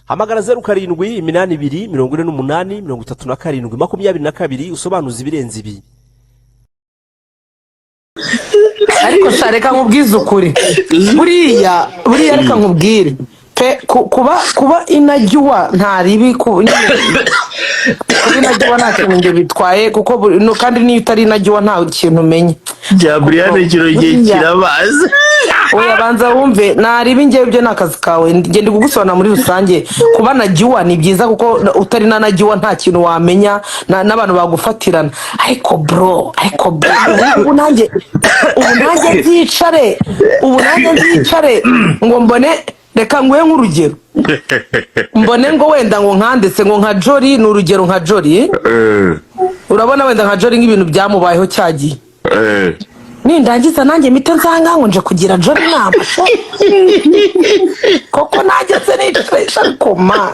Hamagara 0782483722 usobanuze ibirenze ibi. Ariko sha, reka nkubwize ukuri, buriya buriya reka nkubwire pe, kuba inajyuwa nta ribi, nyine, kuba inajyuwa nta kintu njye bitwaye, kuko no, kandi niyo utari inajyuwa nta kintu umenya. Bya Brian kino gihe Buriya- kirabazi. Oya, banza wumve, naribi njyewe ibyo ni akazi kawe. Njye ndi kugusobanura muri rusange. Kuba najyuwa ni byiza, kuko utari na najyuwa nta kintu wamenya, n'abantu bagufatirana. Ariko bro, ariko bro, ubu nanjye nzicare, ubu nanjye nzicare ngo mbone, reka nguhe nk'urugero, mbone ngo wenda ngo nkanditse ngo nka Jori, ni urugero, nka Jori, urabona wenda nka Jori nk'ibintu byamubayeho cyagiye, nindangiza nanjye mpite nsanga ngo nje kugira Jori inama sha. Koko nanjye se nicaye, ariko ma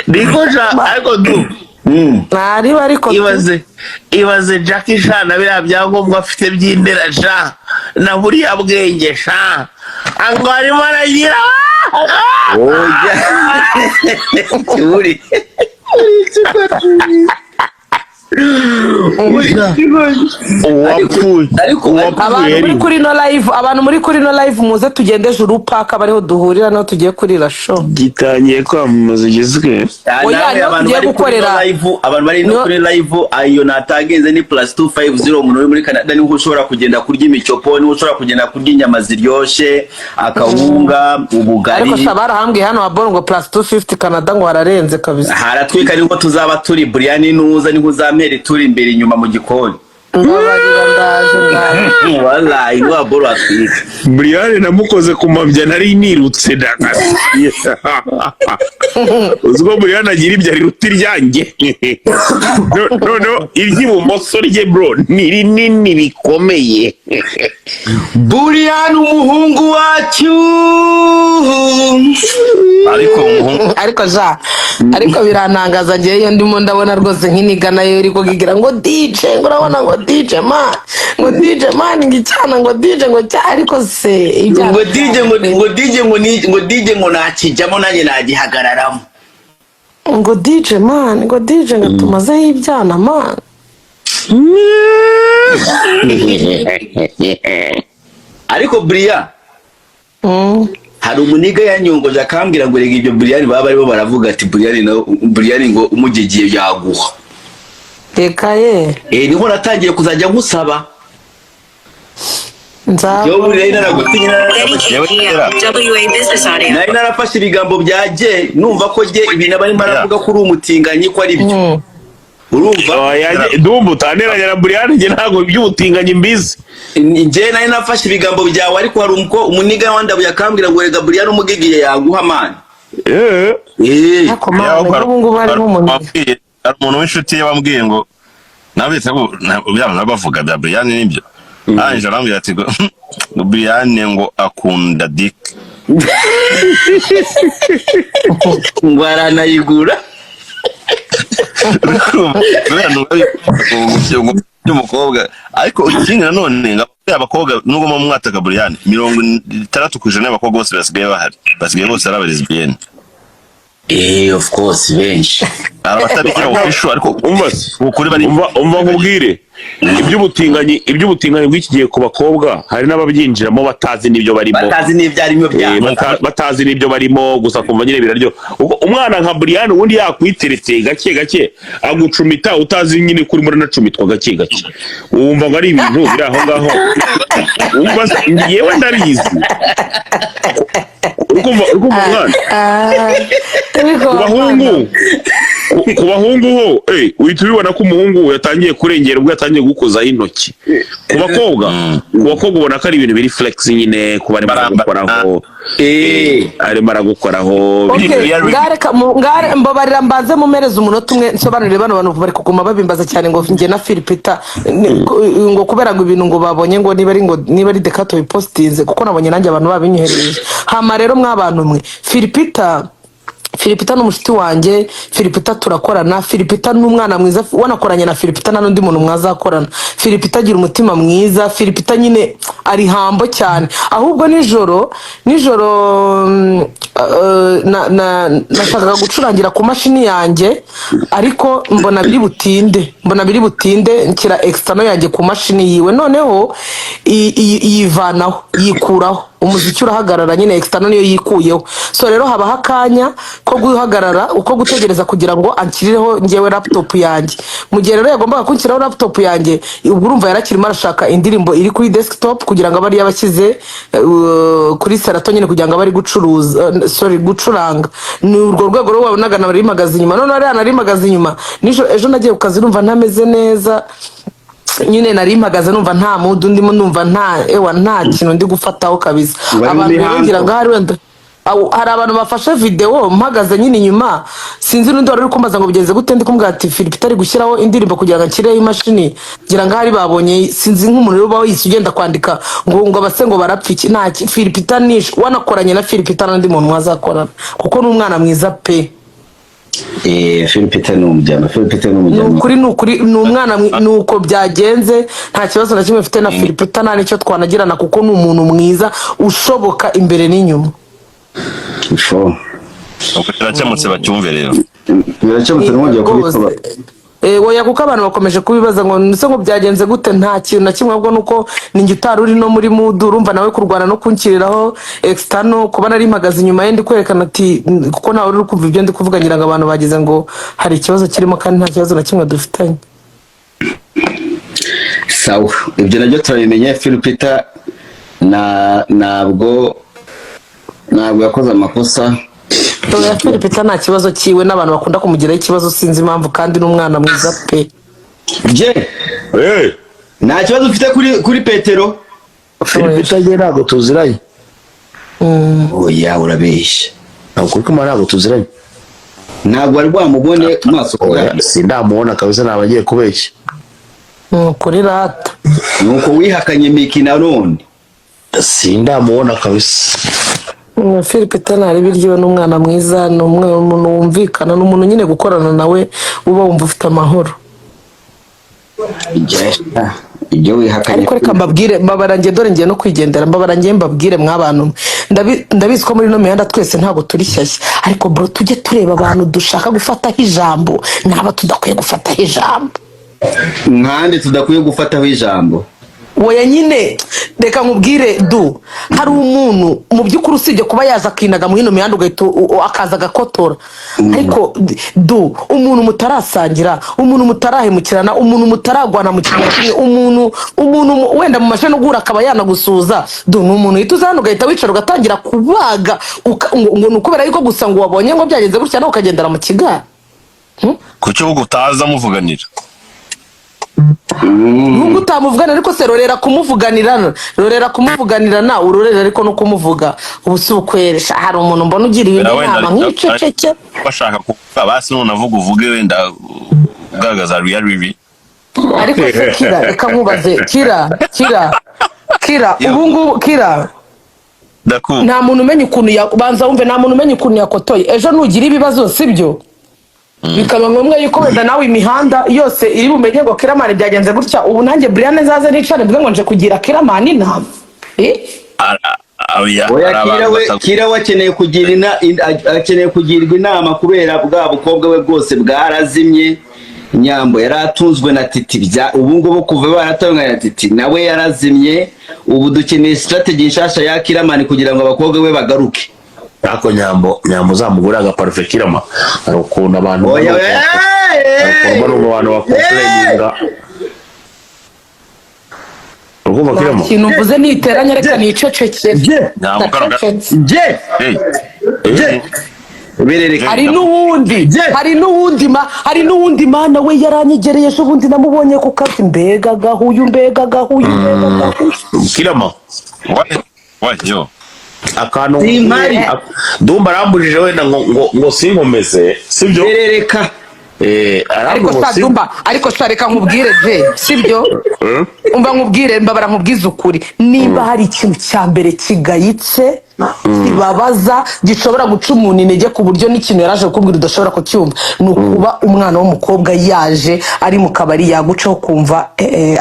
Niko sha, ariko du ntariba ariko ibaze, ibaze Jackie sha, na biriya byangombwa afite by'indera sha, na buriya bwenge sha, ngo arimo aragira. Oya, kiburi. Uwapfuye. Ariko Abantu muri kuri no live, abantu muri kuri no live, muze tugende Juru Park, abariho duhurira niho tugiye kurira show. Gitangiye kwamamaza igizwe. Oya, Nawe niho abantu tugiye bari kuri gukorera. no live, abantu bari no kuri live, ayo natagenze ni +250. Umuntu uri muri Canada niho ushobora kugenda kurya imicyopo, niho ushobora kugenda kurya inyama ziryoshe, akawunga, ubugari. Ariko sha, barahambwiye hano haboro ngo +250 Canada ngo hararenze kabisa. Haratwika, niho tuzaba turi. Brian, nuza niho uzampera turi imbere inyuma mu gikoni. Mbabarira, ndaje, ndaje. Wallahi niho haboro hatwika. Brian namukoze ku mabya, nari nirutse ndakase. Uzi ko Brian agira ibyo riruta iryanjye? Noneho iry'ibumoso rye bro ni rinini bikomeye. Brian, umuhungu wacu. Ariko umuhungu Ariko ja, ariko birantangaza ngewe iyo ndimo ndabona rwose nk'iniga nayo iri kugira ngo DJ, ngo urabona ngo DJ man, ngo DJ man, ngo icyana, ngo DJ, ngo cya, ariko se ibyana Ngo DJ, ngo DJ, ngo ni ngo DJ, ngo nakijyamo nanjye nagihagararamo. Ngo DJ man, ngo DJ, ngo tumazeho ibyana man. Ariko Brian, hari umuniga yanyongoje akambwira ngo rega ibyo Brian baba barimo baravuga ati Brian na Brian ngo umugigiye yaguha. Reka ye. Eh, niho natangiye kuzajya nkusaba. Nzaba Yewe, buriya naragutinye, nari narafashe ibigambo bya jye, numva ko jye ibintu barimo aravuga ko uri umutinganyi ko ari byo, urumva? Ndumva utanteranya na Brian, njye ntabwo iby'ubutinganyi mbizi. Njye nari nafashe ibigambo byawe, ariko hari umuniga wandabuye akambwira ngo rega Brian umugigiye yaguha man. Eh. Ariko man, n'ubu ngubu harimo umuntu Hari umuntu w'inshuti ye wambwiye ngo nabetse ko byaba nabavuga bya Brian nibyo, arangije arambwira ati ngo Brian ngo akunda dick. Ngo aranayigura. By'umukobwa. Ariko ikindi nanone ngo abakobwa, nubwo muba mwataka Brian, 60% y'abakobwa bose basigaye bahari, basigaye bose ari abalesbienne. Eh, of course, benshi. Hari abatabigira official, ariko Umva se. ukuri bari Umva nkubwire, iby'ubutinganyi bw'iki gihe ku bakobwa, hari n'ababyinjiramo batazi n'ibyo barimo. Batazi n'ibyo arimo Eh, byabo. Batazi n'ibyo barimo, gusa kumva nyine biraryo. Ubwo umwana nka Brian ubundi yakwiteretse gake gake agucumita utazi nyine ko urimo uranacumitwa gake gake, wumva ngo ari ibintu biri aho ngaho. Wumva se, yewe ndabizi, urikumva mwana, Ariko ku bahungu Ku bahungu ho, uhita ubibona ko umuhungu yatangiye kurengera ubwo yatangiye gukozaho intoki. Ku bakobwa ubona ko ari ibintu biri flex nyine, kuba arimo aragukoraho, arimo aragukoraho. Okay, ngareka ngare mbabarira, mbanze mumereze umunota umwe nsobanurire bano bantu bari kuguma babimbaza cyane ngo njye na Phil Peter ngo kubera ngo ibintu ngo babonye ngo niba ari Dekato bipostinze, kuko nabonye nanjye abantu babinyoherereje. Hama rero mwabantu mwe, Phil Peter, Philipita ni umushuti wanjye. Philipita turakorana. Philipita ni umwana mwiza. Wanakoranye na Philipita, nta n'undi muntu mwazakorana. Philipita agira umutima mwiza. Philipita nyine ari humble cyane. Ahubwo nijoro nashakaga gucurangira ku mashini yanjye, ariko mbona biri butinde, nshyira external yanjye ku mashini yiwe. Noneho yivanaho, yikuraho, umuziki urahagarara nyine. External niyo yikuyeho. So rero habaho akanya ko guhagarara, uko gutegereza kugira ngo anshyirireho ngewe laptop yanjye. Mu gihe rero yagombaga kunshyiraho laptop yanjye, ubwo urumva yarakirimo arashaka indirimbo iri kuri desktop kugira ngo abe ariyo abashyize kuri Serato nyine, kugira ngo abe ari gucuruza, sorry, gucuranga. Ni urwo rwego rero wabonaga nari mpagaze inyuma. Noneho rero nari mpagaze inyuma nijoro. Ejo nagiye ku kazi numva ntameze neza nyine. Nari mpagaze numva nta mood ndimo, numva nta, ewa, nta kintu ndi gufataho kabisa. Bari mu Abantu rero mihango. ngira ngo ahari wenda hari abantu bafashe video mpagaze nyine inyuma. Sinzi n'undi wari uri kumbaza ngo bigenze gute, ndi kumubwira ati Philip itari gushyiraho indirimbo kugira ngo nshyireho imashini. Ngira ngo ahari babonye, sinzi, nk'umuntu rero uba wahise ugenda kwandika ngo abase ngo barapfa iki. Nta Philip nish wanakoranye na Philip n'undi muntu mwazakorana, kuko ni umwana mwiza pe. Philip ni umujyana, Philip ni Ni umujyana. ukuri, ni ukuri, ni umwana ni uko byagenze. Nta kibazo na kimwe mfite na Philip, nta n'icyo twanagirana, kuko ni umuntu mwiza ushoboka imbere n'inyuma. Fo. Ubwo birakemutse, bacyumve rero. Birakemutse, ntwongeye Rwose. kubikora. Oya, kuko abantu bakomeje kubibaza ngo ndetse ngo byagenze gute. Nta kintu na kimwe, ahubwo nuko ninjye utari uri no muri mood. Urumva nawe kurwana no kunshyiriraho external, kuba nari mpagaze inyuma ye ndi kwerekana ati kuko ntawe uri kumva ibyo ndi kuvuga. Ngira ngo abantu bagize ngo hari ikibazo kirimo, kandi nta kibazo na kimwe dufitanye. Sawa, ibyo nabyo turabimenye. Phil Peter na ntabwo yakoze amakosa. Oya, Phil Peter nta kibazo cyiwe, n'abantu bakunda kumugiraho ikibazo sinzi impamvu, kandi ni umwana mwiza pe. Je nta kibazo ufite kuri Petero? Philip njye ntabwo tuziranye. Oya, urabeshya. Ntabwo kuri kumwe, ntabwo tuziranye. Ntabwo wari bwamubone maso ku Oya, yandi? sindamubona kabisa, ntabwo agiye kubeshya. Ni ukuri rata. Nuko wihakanye Miki na none. Sindamubona kabisa. Phil Peter ntari biryowe, ni umwana mwiza, ni umwe umuntu wumvikana, ni umuntu nyine gukorana nawe uba wumva ufite amahoro. Ibyo wihakanye. Ariko reka mbabwire, mbabara njye, dore ngiye no kwigendera. Mbabara njye mbabwire mwabantu mwe. Ndabizi ko muri ino mihanda twese ntabwo turi shyashya, ariko bro, tujye tureba abantu dushaka gufataho ijambo n'aba tudakwiye gufataho ijambo. Nkande tudakwiye gufataho ijambo? Oya nyine, reka nkubwire du, hari umuntu mu by'ukuri usibye kuba yaza akinaga mu hino mihanda, ugahita akaza agakotora, ariko du, umuntu mutarasangira, umuntu mutarahemukirana, umuntu mutaragwana mu kintu na kimwe, umuntu wenda mu mashini ugura akaba yanagusuhuza, du, ni umuntu uhita uza hano ugahita wicara ugatangira kubaga, ngo ni ukubera yuko gusa ngo wabonye ngo byagenze gutya, nawe ukagendera mu kigare. Kuki uvuga utaza muvuganira? Nubwo utamuvugana, ariko se rorera kumuvuganira, rorera kumuvuganira nawe urorera, ariko no kumuvuga ubu si ukweresha. Hari umuntu mbona ugira ibintu Wenda inama nk'iceceke. Bashaka kuvuga basi, none avuga, uvuge wenda ugaragaza reality. Ariko se Kira, reka nkubaze, Kira, Kira, Kira, ubu ngubu Kira, Ndakumva. nta muntu umenya ukuntu banza wumve, nta muntu umenya ukuntu yakotoye. Ejo nugira ibibazo, sibyo, bikaba ngombwa yuko wenda nawe imihanda yose iri bumenye ngo Kiramani byagenze gutya, ubu nanjye Brian nzaze nicare mvuge ngo nje kugira Kiramani inama? Eh? Oya, Oya, hari Kira abantu we Kira we akeneye kugira akeneye kugirwa inama kubera bwa bukobwa we bwose bwarazimye. Nyambo yari atunzwe na Titi, bya ubu ngubu kuva baratunganye na Titi nawe yarazimye. Ubu dukeneye strategy nshasha ya Kiramani kugira ngo abakobwa be bagaruke. Ariko Nyambo, Nyambo uzamugure agaparufe. Kirama, hari ukuntu abantu Oya, oya, hari ukuntu bano bantu bacomplaininga, urumva? Nta Kirama, kintu mvuze, niteranya, reka nicecekere. Nyambo. Ndacecetse. Je je Berereka. Hari n'uwundi, hari n'uwundi ma, hari n'uwundi mana we, yaranyegereye ejo bundi, namubonye ku kazi, mbega gahuyu, mbega gahuyu, mbega gahuyu. Kirama. Yo. Akantu Simpari. Dumba arambujije wenda ngo sinkomeze, sibyo? Berereka. Ariko Arambujije ngo sa Dumba, ariko sa, reka nkubwire je, sibyo? Umva nkubwire, mbabara nkubwize ukuri, nimba hari ikintu cya mbere kigayitse, kibabaza, gishobora guca umuntu intege ku buryo n'ikintu yaraje kukubwira udashobora kucyumva, ni ukuba umwana w'umukobwa yaje ari mu kabari, yagucaho kumva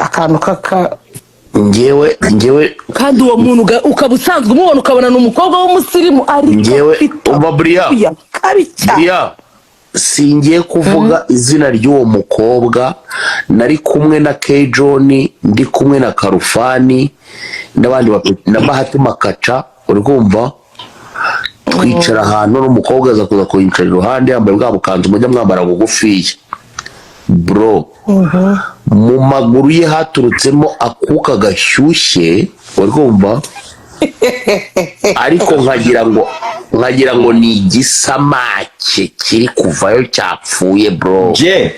akantu kaka Ngewe kandi uwo muntu ukaba usanzwe umubona, ukabona ni umukobwa w'umusirimu, ariko Ngewe afite umva buriya akuya kabi cyane. Buriya singiye kuvuga izina ry'uwo mukobwa. Nari kumwe na K John, ndi kumwe na Karufani n'abandi na Bahati Makaca, uri kumva? Twicara ahantu n'umukobwa aza kuza kunyicara iruhande, yambaye bwa bukanzu mujya mwambara bugufiya, bro. Mu maguru ye haturutsemo akuka gashyushye, uri kumva? Ariko nkagira ngo ni igisamake kiri kuvayo cyapfuye, bro. Je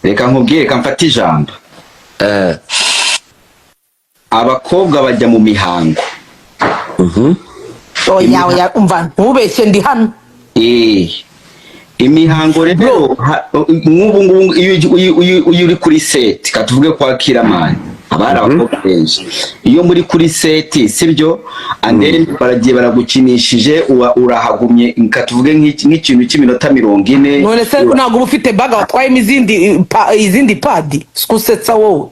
reka nkubwire, reka mfate ijambo. Abakobwa bajya mu mihango. Oya, oya, umva, ntubeshye, ndi hano. Imihango rero, nk'ubu ngubu iyo uri kuri set, katuvuge kwa Kiramani haba hari abakobwa benshi, iyo muri kuri set, sibyo? And then baragiye baragukinishije, urahagumye, katuvuge nk'ikintu cy'iminota 40. None se ntabwo uba ufite bag watwayemo izindi pad? Sikusetsa wowe.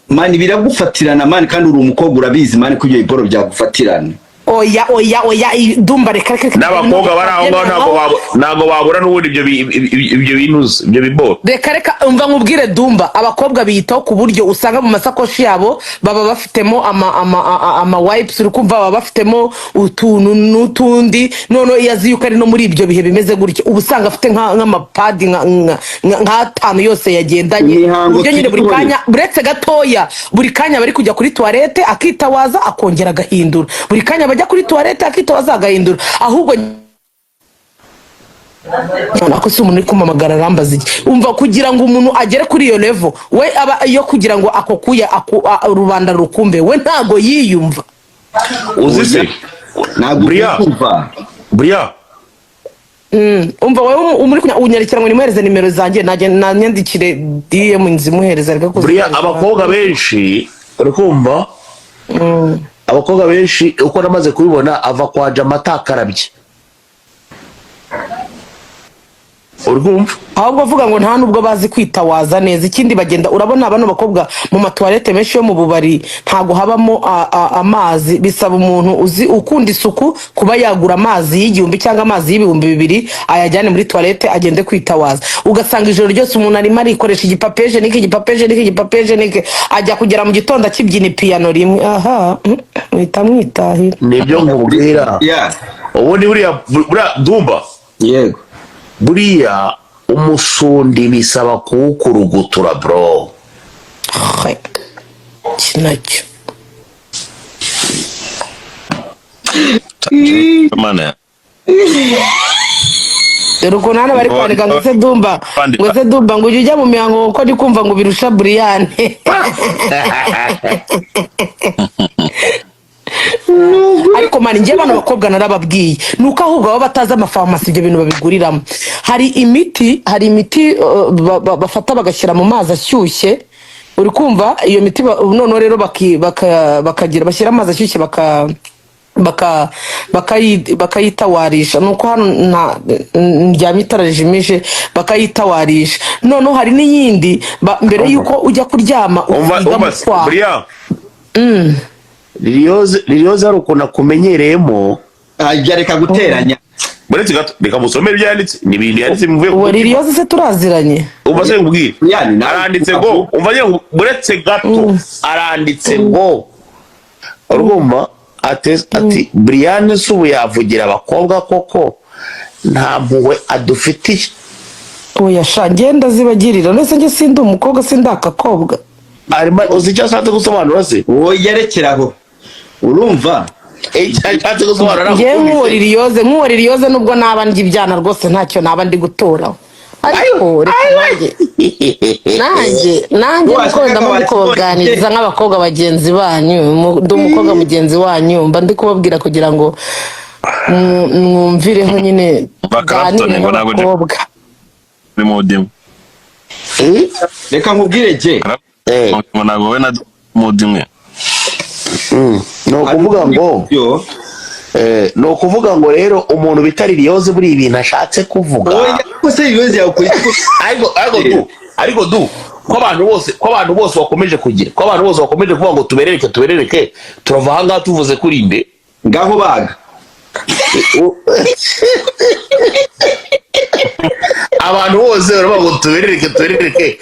Man, biragufatirana, man, kandi uri umukobwa, urabizi, man, ko ibyo biboro byagufatirana. Oya, oya, oya, Dumba, reka, reka, reka. N'abakobwa bari aho ngaho ntabwo babura n'ubundi ibyo bintuza, ibyo biboro. Reka, reka, umva nkubwire, Dumba, abakobwa biyitaho ku buryo usanga mu masakoshi yabo baba bafitemo ama wipes, uri kumva? Baba bafitemo utuntu n'utundi. Noneho iyo azi yuko ari no muri ibyo bihe bimeze gutyo, uba usanga afite nk'amapadi nk'atanu yose yagendanye. Imihango Uburyo nyine buri turi kanya, uretse gatoya, buri kanya bari kujya kuri toilette akitawaza, akongera agahindura, buri kanya bajya kuri toilette akitawaza, agahindura. Ahubwo ako si umuntu uri kumpamagara arambaza iki? Umva, kugira ngo umuntu agere kuri iyo level, we aba iyo kugira ngo ako kuya rubanda rukumbe, we ntago yiyumva. Uzi se? Ntabwo Buriya ubyumva. Buriya Umva wowe, muri unyarikira ngo nimuhereze nimero zanjye, najya nanyandikire DM nzimuhereza, reka Buriya abakobwa benshi, uri kumva, abakobwa benshi uko namaze kubibona, ava kwa jama atakarabye, uri kumva? Ahubwo avuga ngo nta nubwo bazi kwitawaza neza. Ikindi, bagenda, urabona bano bakobwa, mu matuwarete menshi yo mu bubari ntabwo habamo amazi. Bisaba umuntu uzi ukunda isuku kuba yagura amazi y'1000 cyangwa amazi y'2000, ayajyane muri toilette, agende kwitawaza. Ugasanga ijoro ryose umuntu arimo arikoresha igipapeje niki, igipapeje niki, igipapeje niki, ajya kugera mu gitondo akibyina ipiyano rimwe aha, mwita mwitahira. Nibyo nkubwira. Ubundi buriya Dumba, yego, buriya umusundi bisaba kuwukurugutura, bro. Iki nacyo. Mana ya Dore ukuntu hano bari kwandika ngo se Dumba, ngo se Dumba, ngo ujye ujya mu mihango kuko ndi kumva ngo birusha Buriyane. Ariko man, njye bano bakobwa narababwiye, ni uko ahubwo baba batazi amafarumasi ibyo bintu babiguriramo. Hari imiti bafata bagashyira mu mazi ashyushye, uri kumva? Iyo miti noneho rero bakagira bashyira amazi ashyushye bakayitawarisha. Nuko hano nta ndyamye, itara rijimije, bakayitawarisha. Noneho hari n'iyindi mbere y'uko ujya kuryama Umva. usiga Umva. mu kwaha. Buriya Liliyoze hari ukuntu akumenyereyemo. Ajya reka guteranya. Uretse gato, reka musomere ibyo yanditse, ni ibintu yanditse bivuye ku Uwo mutima. Liliyoze se turaziranye? Umva se nkubwire, aranditse ngo, umva nyine, uretse gato, aranditse ngo, urumva, ati Brian se ubu yavugira abakobwa koko, nta mpuhwe adufitiye. Oya sha, ngenda zibagirira ndetse njye sindi umukobwa, sindi akakobwa. Arimo, uzi icyo ashatse gusobanura se? Wowe yerekeraho, urumva Icyo ashatse gusobanura ntabwo Ngewe nk'uwo ukumvise. Liliyoze, nk'uwo Liliyoze, nubwo naba ndya ibyana rwose ntacyo naba ndi gutoraho, ariko reka nanjye Washaka nuko ndamo ndi wakibonye. kubaganiriza nk'abakobwa bagenzi banyu, ndi umukobwa mugenzi wanyu, mba ndi kubabwira kugira ngo mwumvireho nyine, Clapton, tuganire ngo ntabwo nk'abakobwa. Muri mood imwe. Reka nkubwire je. Ngo ntabwo wowe na mood imwe. Ni ukuvuga ngo yo ni ukuvuga ngo rero umuntu bita Liliyoze, buriya ibintu ashatse kuvuga. Oya, ko se Liliyoze yakora iki? Ariko du ko abantu bose bakomeje kugira, ko abantu bose bakomeje kuvuga ngo tuberereke, tuberereke, turava ahangaha tuvuze kuri nde? Ngaho baga. Abantu bose baravuga ngo tuberereke, tuberereke,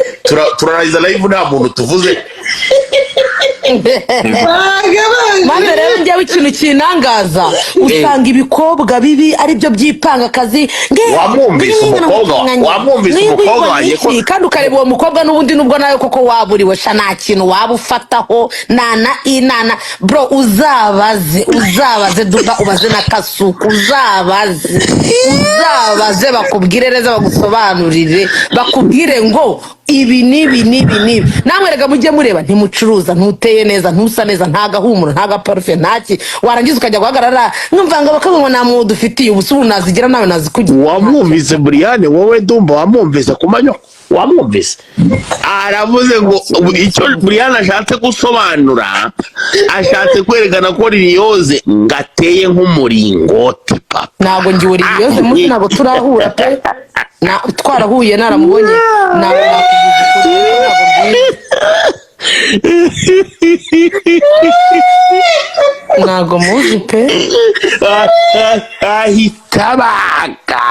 turarangiza live nta muntu tuvuze. Maze rero njyewe ikintu kinangaza, usanga ibikobwa bibi aribyo byipanga akazi. Wamwumvise umukobwa wanjye ko Kandi ukareba uwo mukobwa n'ubundi, nubwo nawe koko waburiwe sha, nta kintu waba ufataho nana inana. Bro, uzabaze, uzabaze Duba, ubaze na Kasuku, uzabaze bakubwire neza, bagusobanurire, bakubwire ngo ibi n'ibi n'ibi n'ibi. Namwe rega mujye mureba, ntimucuruza, ntuteye neza, ntusa neza, nta gahumuro, nta gaparufe, ntaki, warangiza ukajya guhagarara numva ngo abakobwa ngo nta mwuga ufitiye. Ubu se ubu nazigira nawe nazikugira? Wamwumvise Buriyane, wowe Dumba, wamwumvise ku manywa, wamwumvise aravuze ngo icyo Buriyane ashatse gusobanura, ashatse kwerekana ko Liliyoze ngo ateye nk'umuringoti, papa. Ntabwo ngiwe Liliyoze munsi, ntabwo turahura pe. Twarahuye naramubonye, ntabwo nakubwiza ukuri, ntabwo mbizi. Ntabwo muzi pe. Ahita baga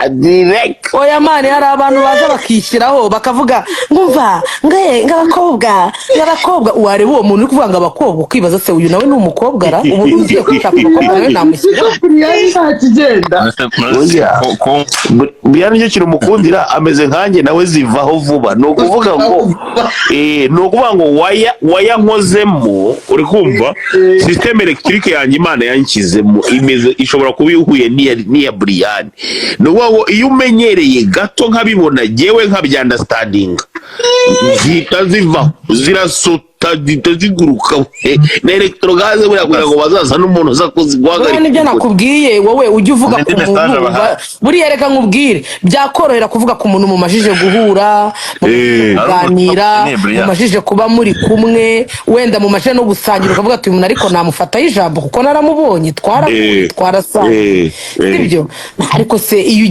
direct. Oya man, hari abantu baza bakishyiraho bakavuga ngumva nge ng'abakobwa, ng'abakobwa. Wareba uwo muntu uri kuvuga ngo abakobwa, ukibaza se uyu nawe ni umukobwa ra? Ubu ugiye gushaka umukobwa nawe namushyiraho. Ntakigenda. Buriyane nicyo kintu umukundira, ameze nkanjye, nawe zivaho vuba. Ni ukuvuga ngo waya waya nkozemo, uri kumva système électrique yanjye Imana yanshyizemo imeze, ishobora kuba ihuye n'iya Buriyane. Ni ukuvuga ngo iyo umenyereye gato nkabibona jyewe nkabyunderstandinga, zihita zivaho, zirasota, zihita ziguruka na électrogaz buriya, kugira ngo bazaza n'umuntu uza Buriya guhagarika. Nibyo nakubwiye, wowe ujya uvuga ku Indi message muntu abahaye. Buriya reka nkubwire, byakorohera kuvuga ku muntu mumajije guhura, mumajije kuganira, Buriya. mumajije kuba muri kumwe, wenda mumajije no gusangira, ukavuga ati uyu muntu ariko namufataho ijambo kuko naramubonye, twarahuye, twarasangiye, sibyo? Ariko se iyo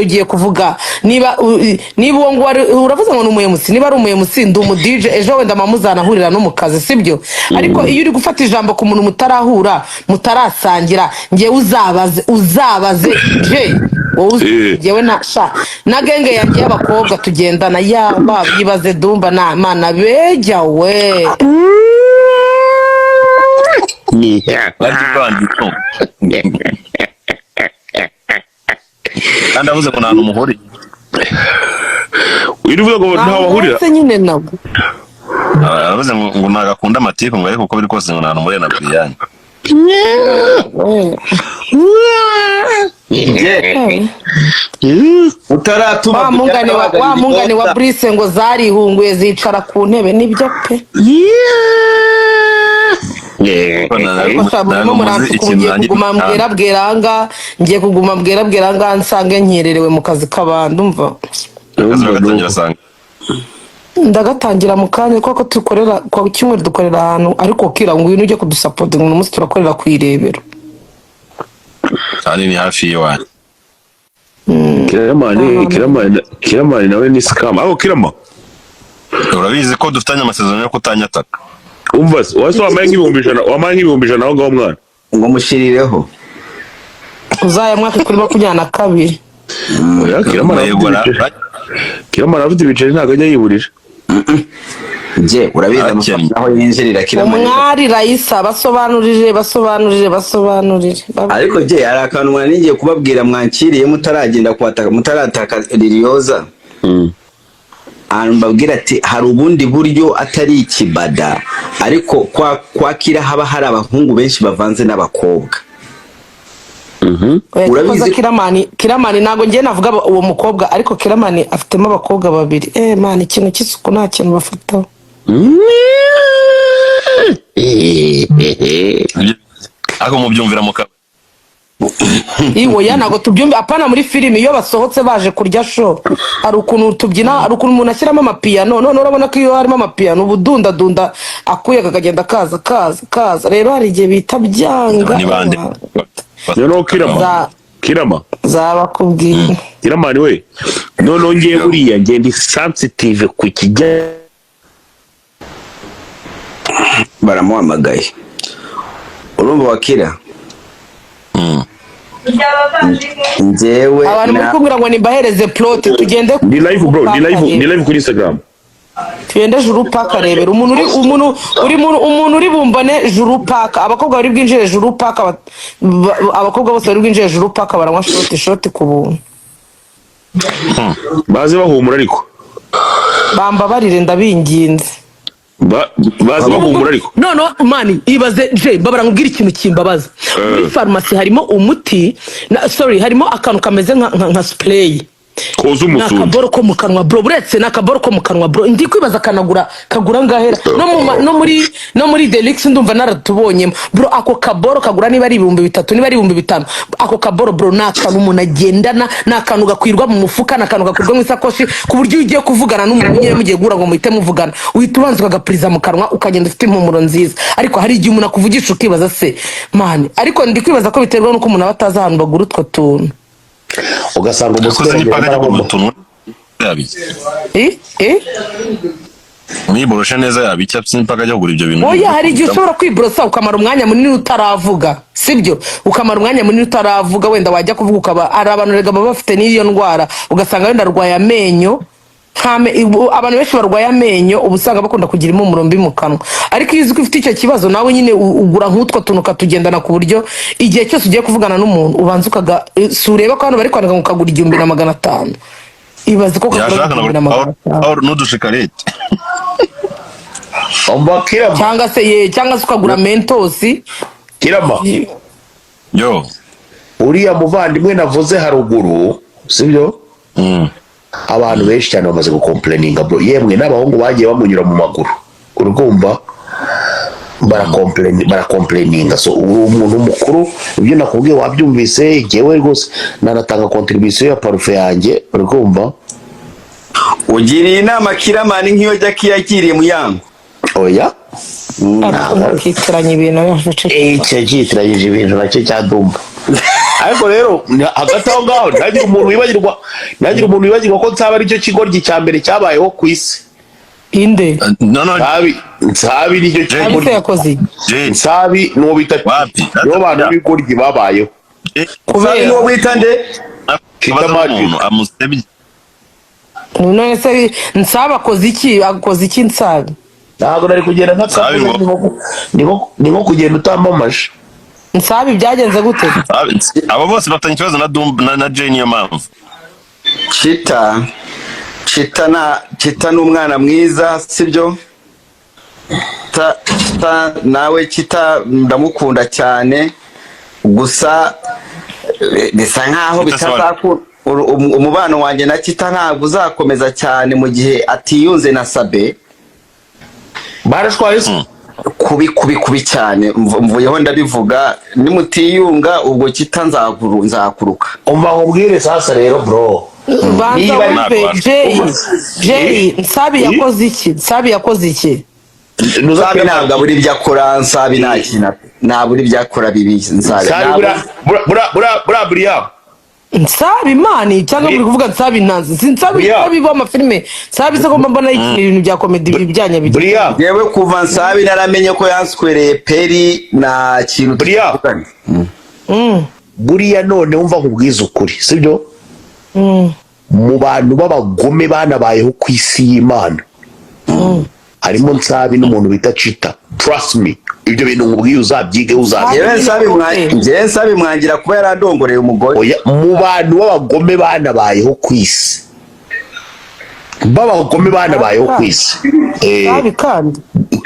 ugiye kuvuga, niba uwo nguwo uravuze ngo ni umu MC, niba ari umu MC, ndi umu DJ, ejo wenda muzanahurira no mu kazi, sibyo? Ariko iyo uri gufata ijambo ku muntu mutarahura, mutarasangira, ngewe uzabaze, uzabaze je wowe ngewe na sha na gang yanjye y'abakobwa tugendana, yaba yibaze Dumba na mana bejya we. Bari banditse kandi avuze ngo nta hantu muhuriye. Uyu uvuga ngo ntaho bahurira. Se nyine nabwo. Aravuze ngo ntabwo akunda amatiku, ngo ariko uko biri kose ngo nta hantu muhuriye na Buriyane. Utaratuma Wa mungani wa Brice ngo zarihunguye zicara ku ntebe, nibyo pe. Murimo muransuka, ubu ngiye kuguma mbwera bweranga, ngiye kuguma mbwera bweranga, nsange nkererewe mu kazi k'abandi, umva. Akazi bagatangira asanga Ndagatangira mu kanya kuko dukorera kwa cyumweru, dukorera ahantu, ariko kira ngwino ujye kudusupportinga uno munsi, turakorera ku Irebero. Kandi ni hafi y'iwanyu. Kiramani, Kiramani, Kiramani nawe ni scam aho Kirama. Urabizi ko dufitanye amasezerano yo kutanyataka. Umva se wase wamaye nk'100,000, wamaye nk'100,000 aho ngaho mwana. Ngo mushirireho. Uzayamwaka kuri 22. Oya, Kiramani afite ibiceri, Kiramani afite ibiceri, ntabwo ajya yiburira. Je, urabizi amafaranga aho yinjirira, Kiramani. Umwari Rayisa, basobanurire, basobanurire, basobanurire. Ariko je, hari akantu mwari ngiye kubabwira mwankiriye mutaragenda kuhataka, mutarataka Liliyoza. Ahantu mbabwira ati hari ubundi buryo atari ikibada, ariko kwa Kira haba hari abahungu benshi bavanze n'abakobwa. Oya, Urabizi- cyakoze Kiramani, Kiramani ntabwo ngiye navuga uwo mukobwa, ariko Kiramani afitemo abakobwa babiri. Man, ikintu cy'isuku nta kintu bafataho. Ariko mubyumvira mu kabari? Iwoya, ntabwo tubyumva. Apana, muri filimi iyo basohotse baje kurya show, hari ukuntu tubyina, hari ukuntu umuntu ashyiramo amapiyano. None urabona ko iyo harimo amapiyano, ubu dundadunda akuye kakagenda kaza kaza kaza. Rero hari igihe bita byanga. Ni bande? Noneho Kirama, Kirama, Zabakubwira. Kiramani we, noneho ngiye buriya ngenda sensitive ku kijya Baramuhamagaye. Urumva wakira njyewe Abantu muri kumbwira ngo nimbahereze plot, tugende. Ni live, bro, ni live, ni live kuri Instagram. Tugende Juru Park, arebera umuntu uri bumbane Juru Park. Abakobwa bari bwinjire Juru Park, abakobwa bose bari bwinjire Juru Park baranywa shot, shot ku buntu. Baze bahumura ariko. Bambabarire, ndabinginze. Baze bahumura ariko. None man, ibaze je mbabara nkubwire ikintu kimbabaza. Muri farumasi harimo umuti na, sorry, harimo akantu kameze nka spray. Koza Ni umusundi. akaboro ko mu kanwa, bro. Buretse, ni akaboro ko mu kanwa, bro. Ndi kwibaza kanagura kagura ngahera no muri Delix ndumva naratubonyemo, bro. Ako kaboro kagura niba ari 3000, niba ari 5000. Ako kaboro, bro, ni akantu umuntu agendana, ni akantu gakwirwa mu mufuka, ni akantu gakwirwa mu isakoshi, ku buryo iyo ugiye kuvugana n'umuntu nyine mugiye guhura ngo muhite muvugana, uhita ubanza ukagapuriza mu kanwa, ukagenda ufite impumuro nziza. Ariko hari igihe umuntu akuvugisha ukibaza se man. Ariko ndi kwibaza ko biterwa n'uko umuntu aba atazi ahantu bagura utwo tuntu. Ugasanga Yakoze umusore n'ipaka agenda ryo arahomba. utuntu yabiki. Eh eh. Niboroshe neza yabiki, n'ipaka ryo kugura ibyo bintu. Oya, hari igihe ushobora kwiborosa ukamara umwanya munini utaravuga, sibyo? Ukamara umwanya munini utaravuga, wenda wajya kuvuga ukaba, hari abantu rega baba bafite n'iyo ndwara, ugasanga wenda arwaye amenyo. Abantu benshi barwaye amenyo uba usanga bakunda kugira impumuro mbi mu kanwa. Ariko iyo uzi ko ufite icyo kibazo, nawe nyine ugura nk'utwo tuntu ukatugendana, ku buryo igihe cyose ugiye kuvugana n'umuntu ubanza ukaga. Si ureba ko hano bari kwandika ngo ukagura 1500? Ibaze ko kagura Yashaka 1500. N'udushikarete. Umva Kirama. Cyangwa se ye, cyangwa se ukagura Mentos. Kirama. Yo. Uriya muvandimwe navuze haruguru, sibyo? Abantu benshi cyane bamaze gucomplaininga, bro. Yemwe n'abahungu bagiye bamunyura mu maguru, urumva baracomplaininga. So uri umuntu mukuru, ibyo nakubwiye wabyumvise. Jyewe rwose nanatanga contribution ya parufe yanjye, urumva. Ugiriye inama Kiramani nk'iyo Jackie yagiriye Muyango? Oya. Ariko ntukitiranye ibintu. Icyo cyitiranyije ibintu nacyo cyadumba. Ariko rero hagati aho ngaho, ntihagire umuntu wibagirwa ko Nsaba aricyo kigoryi cya mbere cyabayeho ku isi. Inde? Nsabi, Nsabi nicyo Nsabi se kigoryi. yakoze iki? Nsabi n'uwo bita, nibo bantu b'ibigoryi babayeho. Nsabi n'uwo bita nde? Chita Magic. Amusebye. None se Nsabi akoze iki? Akoze iki Nsabi? Ntabwo nari kugenda nk'akavuze, ni nko kugenda utambamaje. Nsabi byagenze gute? Abo bose bafitanye ikibazo na Dumba na Jane, niyo mpamvu. Chita, Chita na Chita ni umwana mwiza, sibyo? Chita nawe, Chita ndamukunda cyane. Gusa bisa nkaho Chita se bitazakunda. Umubano wanjye na Chita ntabwo uzakomeza cyane mu gihe atiyunze na Sabe. Barashwaye se? Kubi kubi kubi cyane. Mvuyeho ndabivuga, nimutiyunga ubwo Chita nzakuruka. Umva nkubwire sasa rero, bro. Banza Niba wumve Jay. Jay, Nsabi yakoze iki? Nsabi yakoze iki? Nsabi ntabwo abura ibyo akora. Nsabi nta kintu, ntabura ibyo akora bibi Nsabi. Nsabi buriya buriya Nsabi man, cyangwa muri kuvuga Nsabi ntanzi? Si Nsabi. Nsabi b'amafilime? Nsabi se ko mbona yikinira ibintu bya comedy bijyanye? Buriya. Yewe, kuva Nsabi naramenye ko yanswereye peri, nta kintu Buriya. tuvugana. Buriya none wumva nkubwiza ukuri, sibyo? Mu bantu b'abagome banabayeho ku isi y'Imana harimo Nsabi n'umuntu bita Cita. Trust me, ibyo bintu nkubwiye uzabyige, uzabyige. Njyewe Nsabi mwangira kuba yarandongoreye umugore. Oya, mu bantu b'abagome banabayeho ku isi B'abagome banabayeho ku isi. Sabi kandi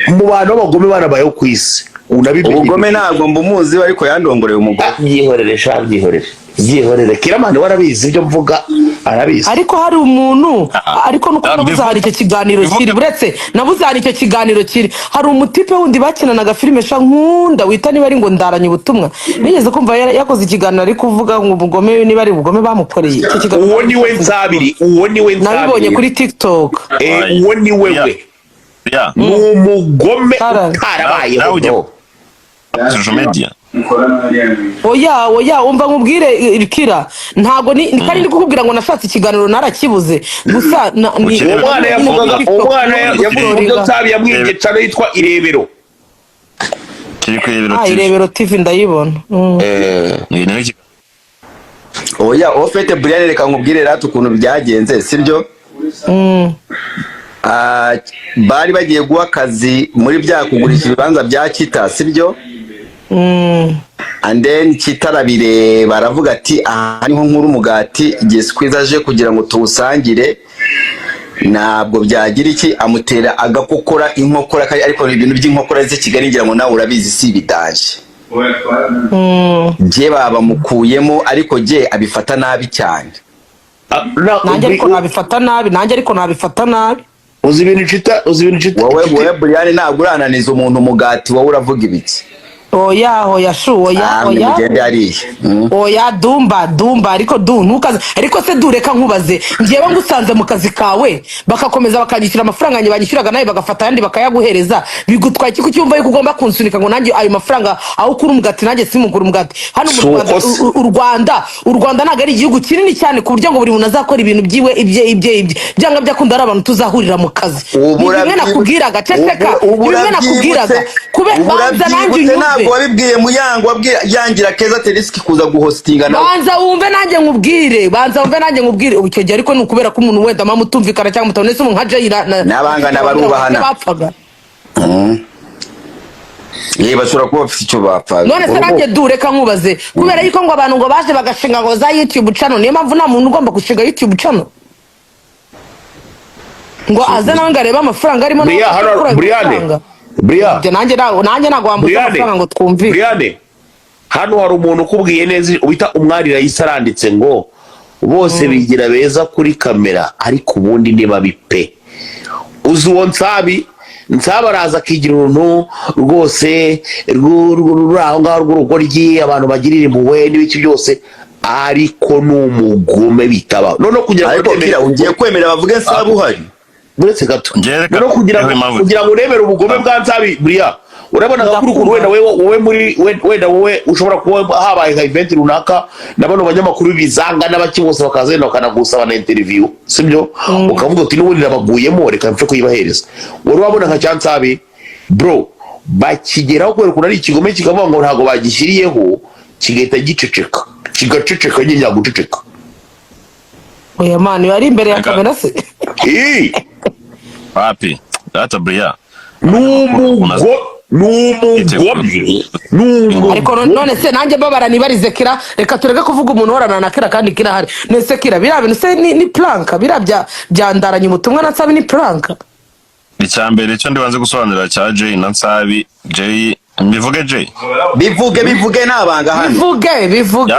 Mu bantu b'abagome banabayeho ku isi, unabimenye. Ubugome ntabwo mbumuzi, ariko yandongoreye umugore. Byihorere sha, byihorere, byihorere. Kiramani warabizi, ibyo mvuga arabizi. Ariko hari umuntu, ariko nuko nabuze hari icyo kiganiro kiri, buretse nabuze hari icyo kiganiro kiri. Hari umutipe wundi bakinanaga filime sha nkunda, wita niba ari ngo ndaranye ubutumwa, nigeze kumva yakoze ikiganiro ari kuvuga ngo ubugome, niba ari ubugome bamukoreye, icyo kiganiro. Uwo ni we Nsabiri, uwo ni we Nsabiri. Nabibonye kuri TikTok. Uwo ni we, we ni umugome utarabayeho, bro. Social media. Oya, oya, umva nkubwire, kira ntabwo ni kandi ndi kukubwira ngo nashatse ikiganiro narakibuze gusa Uwo mwana yavugaga, uwo mwana yavuga uburyo Nsabi yamwibye cano yitwa Irebero. Kiri ku Irebero Ah, TV. Irebero TV ndayibona. Oya, ofete Brian, reka nkubwire rata ukuntu byagenze, sibyo? Ah, bari bagiye guha akazi muri bya kugurisha ibibanza bya Kita, sibyo? And then Kita arabireba, aravuga ati: "Aha niho nkura umugati, igihe Squeeze aje kugira ngo tuwusangire ntabwo byagira iki." Amutera agakokora inkokora, ariko ibintu by'inkokora z'i Kigali ngira ngo nawe urabizi, si ibidaje. Jye babamukuyemo, ariko jye abifata nabi cyane. Nanjye ariko nabifata nabi, nanjye ariko nabifata nabi. Uzi ibintu nshuta, uzi ibintu nshuta. Wowe Brian, ntabwo urananiza umuntu umugati, wowe uravuga ibiki? Oya, oya shu, oya. Ah, Oya. mugende hariya. Oya, dumba dumba, ariko du ntukaze, ariko se du, reka nkubaze: njyewe ngusanze mu kazi kawe, bakakomeza bakanyishyura amafaranga yanjye banyishyuraga, nawe bagafata ayandi bakayaguhereza, bigutwaye iki? Kucyumva yuko ugomba kunsunika ngo nanjye ayo mafaranga aho ukura umugati nanjye simukura umugati hano mu Si uko Rwanda? se. U Rwanda ntabwo ari igihugu kinini cyane ku buryo ngo buri muntu azakora ibintu byiwe, ibye, ibye, ibye. Byanga byakunda ari abantu tuzahurira mu kazi. Ni bimwe nakubwiraga, ceceka. Ubu Ni bimwe nakubwiraga kube ubu banza nanjye urabyibutse. unyumve. Ntabwo wabibwiye Muyango, wabwiye yangira Keza Terisky kuza guhostinga nawe. Banza wumve nanjye nkubwire, banza wumve nanjye nkubwire. Ubu icyo gihe ariko ni ukubera ko umuntu wenda mama mutumvikana cyangwa mutabonetse, umuntu nka Jay N'abangana barubahana. bapfaga. Bashobora kuba bafite icyo bapfa. None se nanjye du, reka nkubaze: kubera yuko ngo abantu ngo baje bagashinga ngo za YouTube channel, niyo mpamvu nta muntu ugomba gushinga YouTube channel ngo aze nawe ngo arebe amafaranga arimo, nawe Bria, aze hano gukura ayo Briane. mafaranga? Bria. Ibyo nanjye ntabwo wambuza Briane. amafaranga ngo twumvike. Briane, hano hari umuntu ukubwiye neza wita Umwari Rayisa, aranditse ngo bose bigira beza kuri kamera, ariko ubundi ni babi pe. Uzi uwo Nsabi? Nsabi araza akigira uruntu rwose ruri aho ngaho rw'urugoryi, abantu bagirira impuhwe n'ibiki byose, ariko ni umugome bitabaho. Noneho kugira ngo Ariko Kira, ugiye kwemera bavuge Nsabi uhari? Uretse gato. Reka Noneho kugira ngo impamvu- kugira ngo urebere ubugome bwa Nsabi, buriya urabona nka kuri ukuntu wenda wowe muri wenda wowe ushobora kuba habaye nka event runaka na bano banyamakuru b'ibizanga n'abaki bose bakaza wenda bakanagusaba na interview, sibyo? Ukavuga uti: "N'ubundi nabaguyemo, reka mpfe kuyibahereza." Wari wabona nka cya Nsabi, bro, bakigeraho kubera ukuntu ari ikigome, kikavuga ngo ntabwo bagishyiriyeho, kigahita giceceka, kigaceceka nyine, yaguceceka. Oya man, ari imbere ya Reka- kamera se? Wapi data, Bria. Ni umugome. Ariko none se nanjye mbabara nibarize Kira, reka tureke kuvuga umuntu uhorana na Kira kandi Kira ahari. None se Kira, biriya bintu se ni prank? Biriya byandaranye ubutumwa na Nsabi ni prank? Icya mbere cyo ndibanze gusobanurira cya Jay na Nsabi. Jay, mbivuge Jay? Bivuge, bivuge, nabanga hano. Bivuge, bivuge.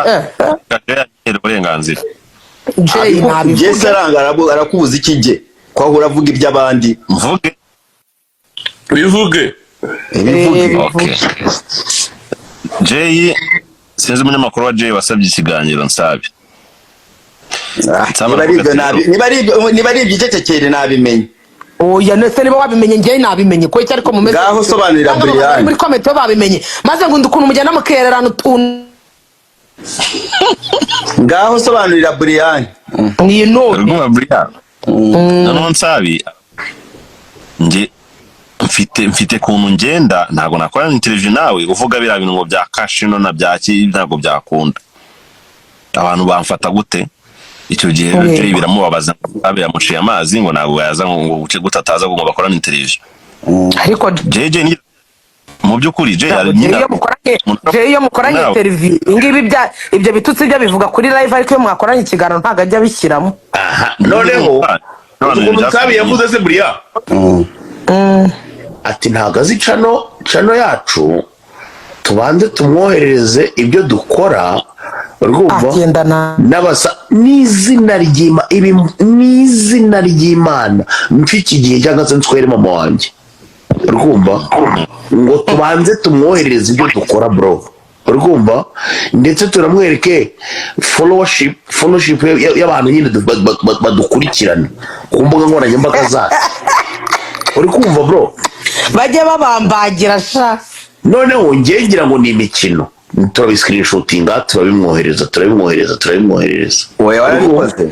Jay agira uburenganzira. Jay nabivuge. Jesse aranga arakubuza iki jye ko ahora avuga iby'abandi? Mvuge. Bivuge. Bivuge. Okay. Jay, sinzi umunyamakuru wa Jay wasabye ikiganiro Nsabi. Nsabi Niba ari ibyo aravuga ati, niba ari ibyo, icecekere, nabimenye. Oya, nese niba wabimenye, njyewe nabimenye ko iki, ariko mumeze Ngaho sobanurira Cyangwa Brian. bari muri comment bo babimenye, maze ngo ukuntu mugenda mukererana utuntu. Ngaho sobanurira Brian. Ni none. Urumva Brian, noneho Nsabi, njye mfite kuntu ngenda, ntabwo nakora interview nawe uvuga biriya bintu ngo bya kashino na bya ki, ntabwo byakunda. Abantu bamfata gute icyo gihe rero? Yego. Jay biramubabaza, Nsabi yamuciye amazi ngo ntabwo yaza, ngo guce gute ataza ngo bakorane interview. Ariko Jay, Jay mu by'ukuri Jay Jay nyine iyo mukoranye, Jay iyo mukoranye Nawe. interview ingibi bya ibyo bitutsi byo bivuga kuri live, ariko iyo mwakoranye ikiganiro ntabwo ajya abishyiramo. Aha, noneho Abantu Ukuntu ibintu Nsabi byapfuye. yavuze se buriya, ati ntabwo azi channel yacu, tubanze tumwoherereze ibyo dukora, urumva? Agendana. N'abasa n'izina ry'Imana, ibi n'izina ry'Imana mfite iki gihe cyangwa se nswere mama wanjye, urumva, ngo tubanze tumwoherereze ibyo dukora, bro, urumva? Ndetse turamwereke followership y'abantu nyine badukurikirana ku mbuga nkoranyambaga zacu, uri kumva, bro? Bajye babambagira sha. Noneho njye ngira ngo ni imikino, turabiscreenshotinga, turabimwohereza, turabimwohereza, turabimwoherereza. Oya, warabikoze?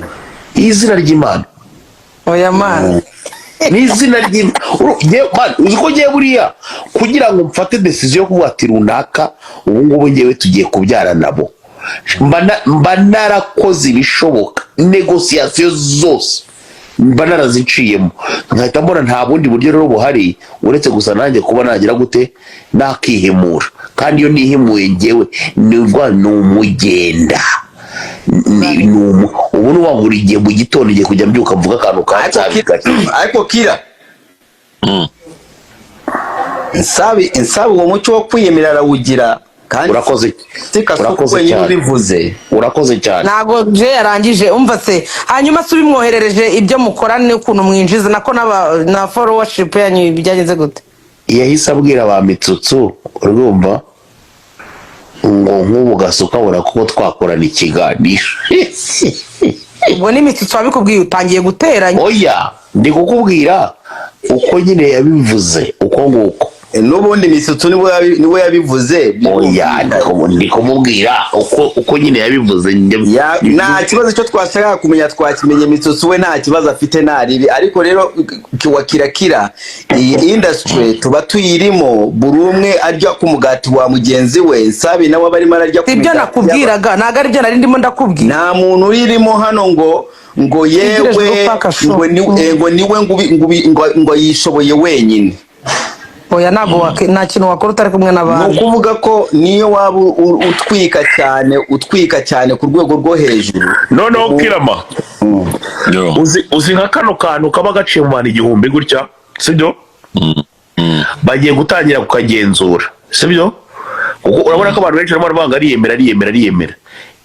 Izina ry'Imana. Oya mana. Ni izina ry'Imana. Man, uzi ko ngiye buriya kugira ngo mfate decision yo kuvuga ati runaka ubu ngubu ngewe tugiye kubyara nabo, mba narakoze ibishoboka, négociation zose mba naraziciyemo, nkahita mbona nta bundi buryo rero buhari uretse gusa nanjye kuba nagira gute, nakihimura. Kandi iyo nihimuye ngewe nibwo ni umugenda. Ubu ni wa buri gihe mu gitondo igiye kujya mbyuka mvuga akantu ka Nsabi gake. Ariko kira Nsabi uwo muco wo kwiyemera arawugira kandi. Urakoze. Si Kasuku Urakoze wenyine cyane. ubivuze. Urakoze cyane. Ntabwo je yarangije, umva se? Hanyuma se ubimwoherereje ibyo mukora n'ukuntu mwinjiza nako na followership yanyu, byagenze gute? Yahise abwira ba Mitsutsu, urumva, ngo nk'ubu Gasuka abona kuko twakorana ikiganiro. Ubwo n'Imitsutsu wabikubwiye, utangiye guteranya. Oya, ndi kukubwira uko nyine yabivuze, uko nguko. N'ubundi Mitsutsu niwe yabivuze. Oya, ndi kumubwira uko nyine yabivuze. Nta kibazo, cyo twashakaga kumenya twakimenye. Mitsutsu we nta kibazo afite, nta ribi. Ariko rero wa kirakira iyi industry tuba tuyirimo, buri umwe arya ku mugati wa mugenzi we. Nsabi nawe aba arimo ararya ku Ibyo migati. Nakubwiraga ntabwo aribyo nari ndimo ndakubwira. Nta muntu uririmo hano ngo yewe Tegereje gupaka show. ngo niwe ngo yishoboye wenyine. Oya, ntabwo nta kintu wakora utari kumwe Ni n'abandi. ukuvuga ko niyo waba utwika cyane, utwika cyane ku rwego rwo hejuru. Noneho Kirama, uzi nka kano kantu kaba gaciye mu bantu 1000 gutya, sibyo? Bagiye gutangira kukagenzura, sibyo? Kuko urabona ko abantu benshi barimo baravuga ngo ariyemera, ariyemera, ariyemera.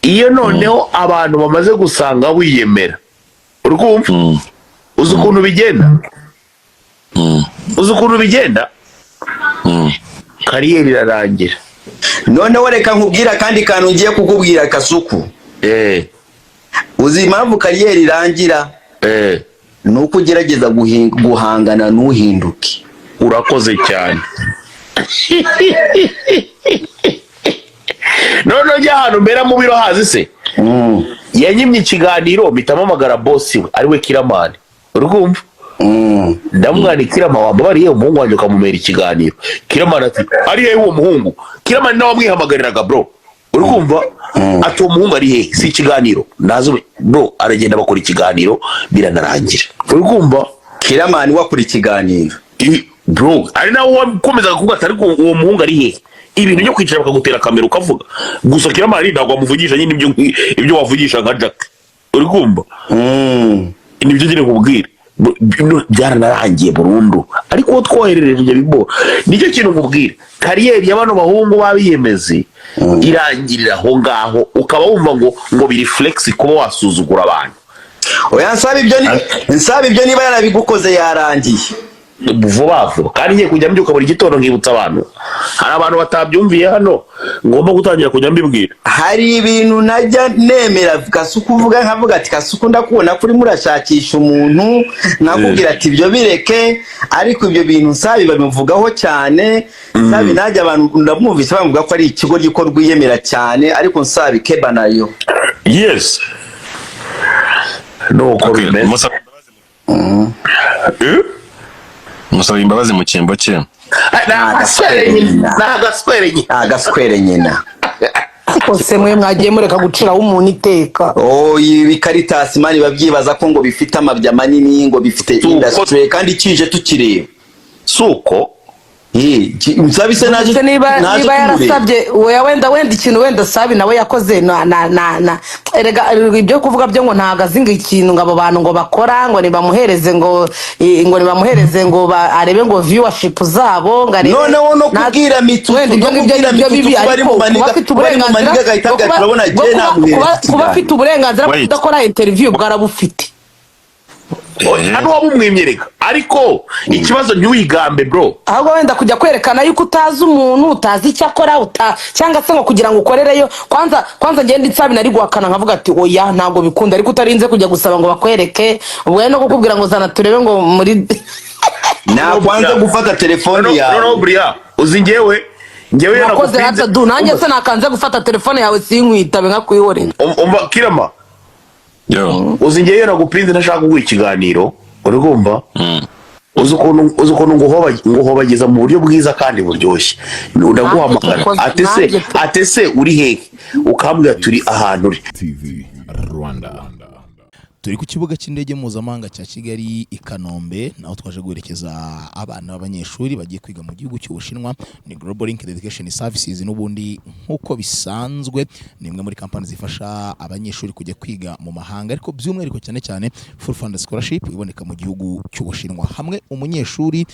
Iyo noneho abantu bamaze gusanga wiyemera, uri kumva, uzi ukuntu bigenda? Uzi ukuntu bigenda? Career irarangira. Noneho reka nkubwira akandi kantu ngiye kukubwira, Kasuku. Uzi impamvu career irangira? Ni uko ugerageza guhangana ntuhinduke. Urakoze cyane. Noneho njya ahantu mbera mu biro hazi se, yanyimye ikiganiro, mpita mpamagara boss we ariwe Kiramani, uri kumva? Ndamubwira: "Kirama, wambabariye umuhungu wanjye ukamumera ikiganiro?" Kiramani ati: "Ari hehe uwo muhungu?" Kiramani nawe wamwihamagariraga, bro, uri kumva? Ati: "Uwo muhungu ari hehe? Si ikiganiro nazo, bro." Aragenda, bakora ikiganiro, biranarangira, uri kumva? Kiramani wakora ikiganiro. Bro, ari nawe wakomezaga kuvuga ati: "Ariko uwo muhungu ari hehe?" Ibintu byo kwicara bakagutera kamera ukavuga gusa, Kiramani ntabwo wamuvugisha nyine ibyo wavugisha nka Jack, uri kumva? Nibyo nyine nkubwira. Byaranarangiye burundu. Ariko uwo twoherereje ibyo bibo, nicyo kintu nkubwira, career ya bano bahungu b'abiyemezi irangirira aho ngaho, ukaba wumva ngo biri flex kuba wasuzugura abantu. Oya, nsaba ibyo niba yarabigukoze yarangiye. Vuba vuba. Kandi ngiye kujya mbyuka buri gitondo nkibutsa abantu. Hari abantu batabyumviye hano, ngomba gutangira kujya mbibwira. Hari ibintu najya nemera Kasuku uvuga, nkavuga ati: "Kasuku, ndakubona ko urimo urashakisha umuntu," nkakubwira ati: "Ibyo bireke." Ariko ibyo bintu Nsabi babimuvugaho cyane. Nsabi najya abantu ndamwumvise bamuvuga ko ari ikigo giko rwiyemera cyane, ariko Nsabi keba nayo. Yes, nuko bimeze. Musaba imbabazi mu cyimbo cye. Ni agaswere nyina, ni agaswere nyina. Ni agaswere nyina. Kose mwe mwagiye mureka guciraho umuntu iteka. Oh, ibi bikaritasi man babyibaza ko ngo bifite amabya manini, ngo bifite industry, kandi kije tukireba. Si uko. Nsabi se naje Ndetse niba naje niba kumureba. yarasabye, oya, wenda ikintu wenda Sabi nawe yakoze na erega ibyo kuvuga byo ngo ntabwo azi ngo ikintu ngo abo bantu ngo bakora, ngo nibamuhereze ngo nibamuhereze ngo arebe ngo viewership zabo, ngo arebe Noneho no kubwira Mitutu, wenda ibyo no ngibyo kubwira nibyo Mitutu bibi, ko bari ariko mu kuba maniga, afite ko bari mu uburenganzira maniga, agahita bwo avuga ati, kuba urabona bwo jye kuba namuhereza kuba kuba ikiganiro. afite uburenganzira bwo Wait. kudakora interview, bwarabufite. Hano waba umwimyereka, ariko ikibazo ntiwigambe, bro. Ahubwo wenda kujya kwerekana yuko utazi umuntu, utazi icyo akora, cyangwa se ngo kugira ngo ukorereyo. Kwanza ngenda Nsabi nari guhakana nkavuga ati oya, ntabwo bikunda, ariko utarinze kujya gusaba ngo bakwereke, ubwo no kukubwira ngo zana turebe ngo muri Nakwanze gufata telefoni yawe. Noneho buriya uzi ngewe iyo Mwakoze. nagupinze Rata du, nanjye se nakanze gufata telefone yawe sinkwitabe nkakwihorera? Umva Kirama, uzi ngewe iyo nagupinze ntashaka kuguha ikiganiro, uri kumva, uzi ukuntu nguhobageza mu buryo bwiza kandi buryoshye. Ndaguhamagara Nanjye ate se, nanjye pe. ate se uri hehe, ukambwira turi ahantu uri. TV Rwanda. Turi ku kibuga cy'indege mpuzamahanga cya Kigali i Kanombe, naho twaje guherekeza abana b'abanyeshuri bagiye kwiga mu gihugu cy'Ubushinwa. Ni Global Link Education Services, n'ubundi nk'uko bisanzwe ni imwe muri kampani zifasha abanyeshuri kujya kwiga mu mahanga, ariko by'umwihariko cyane cyane full fund scholarship iboneka mu gihugu cy'Ubushinwa, hamwe umunyeshuri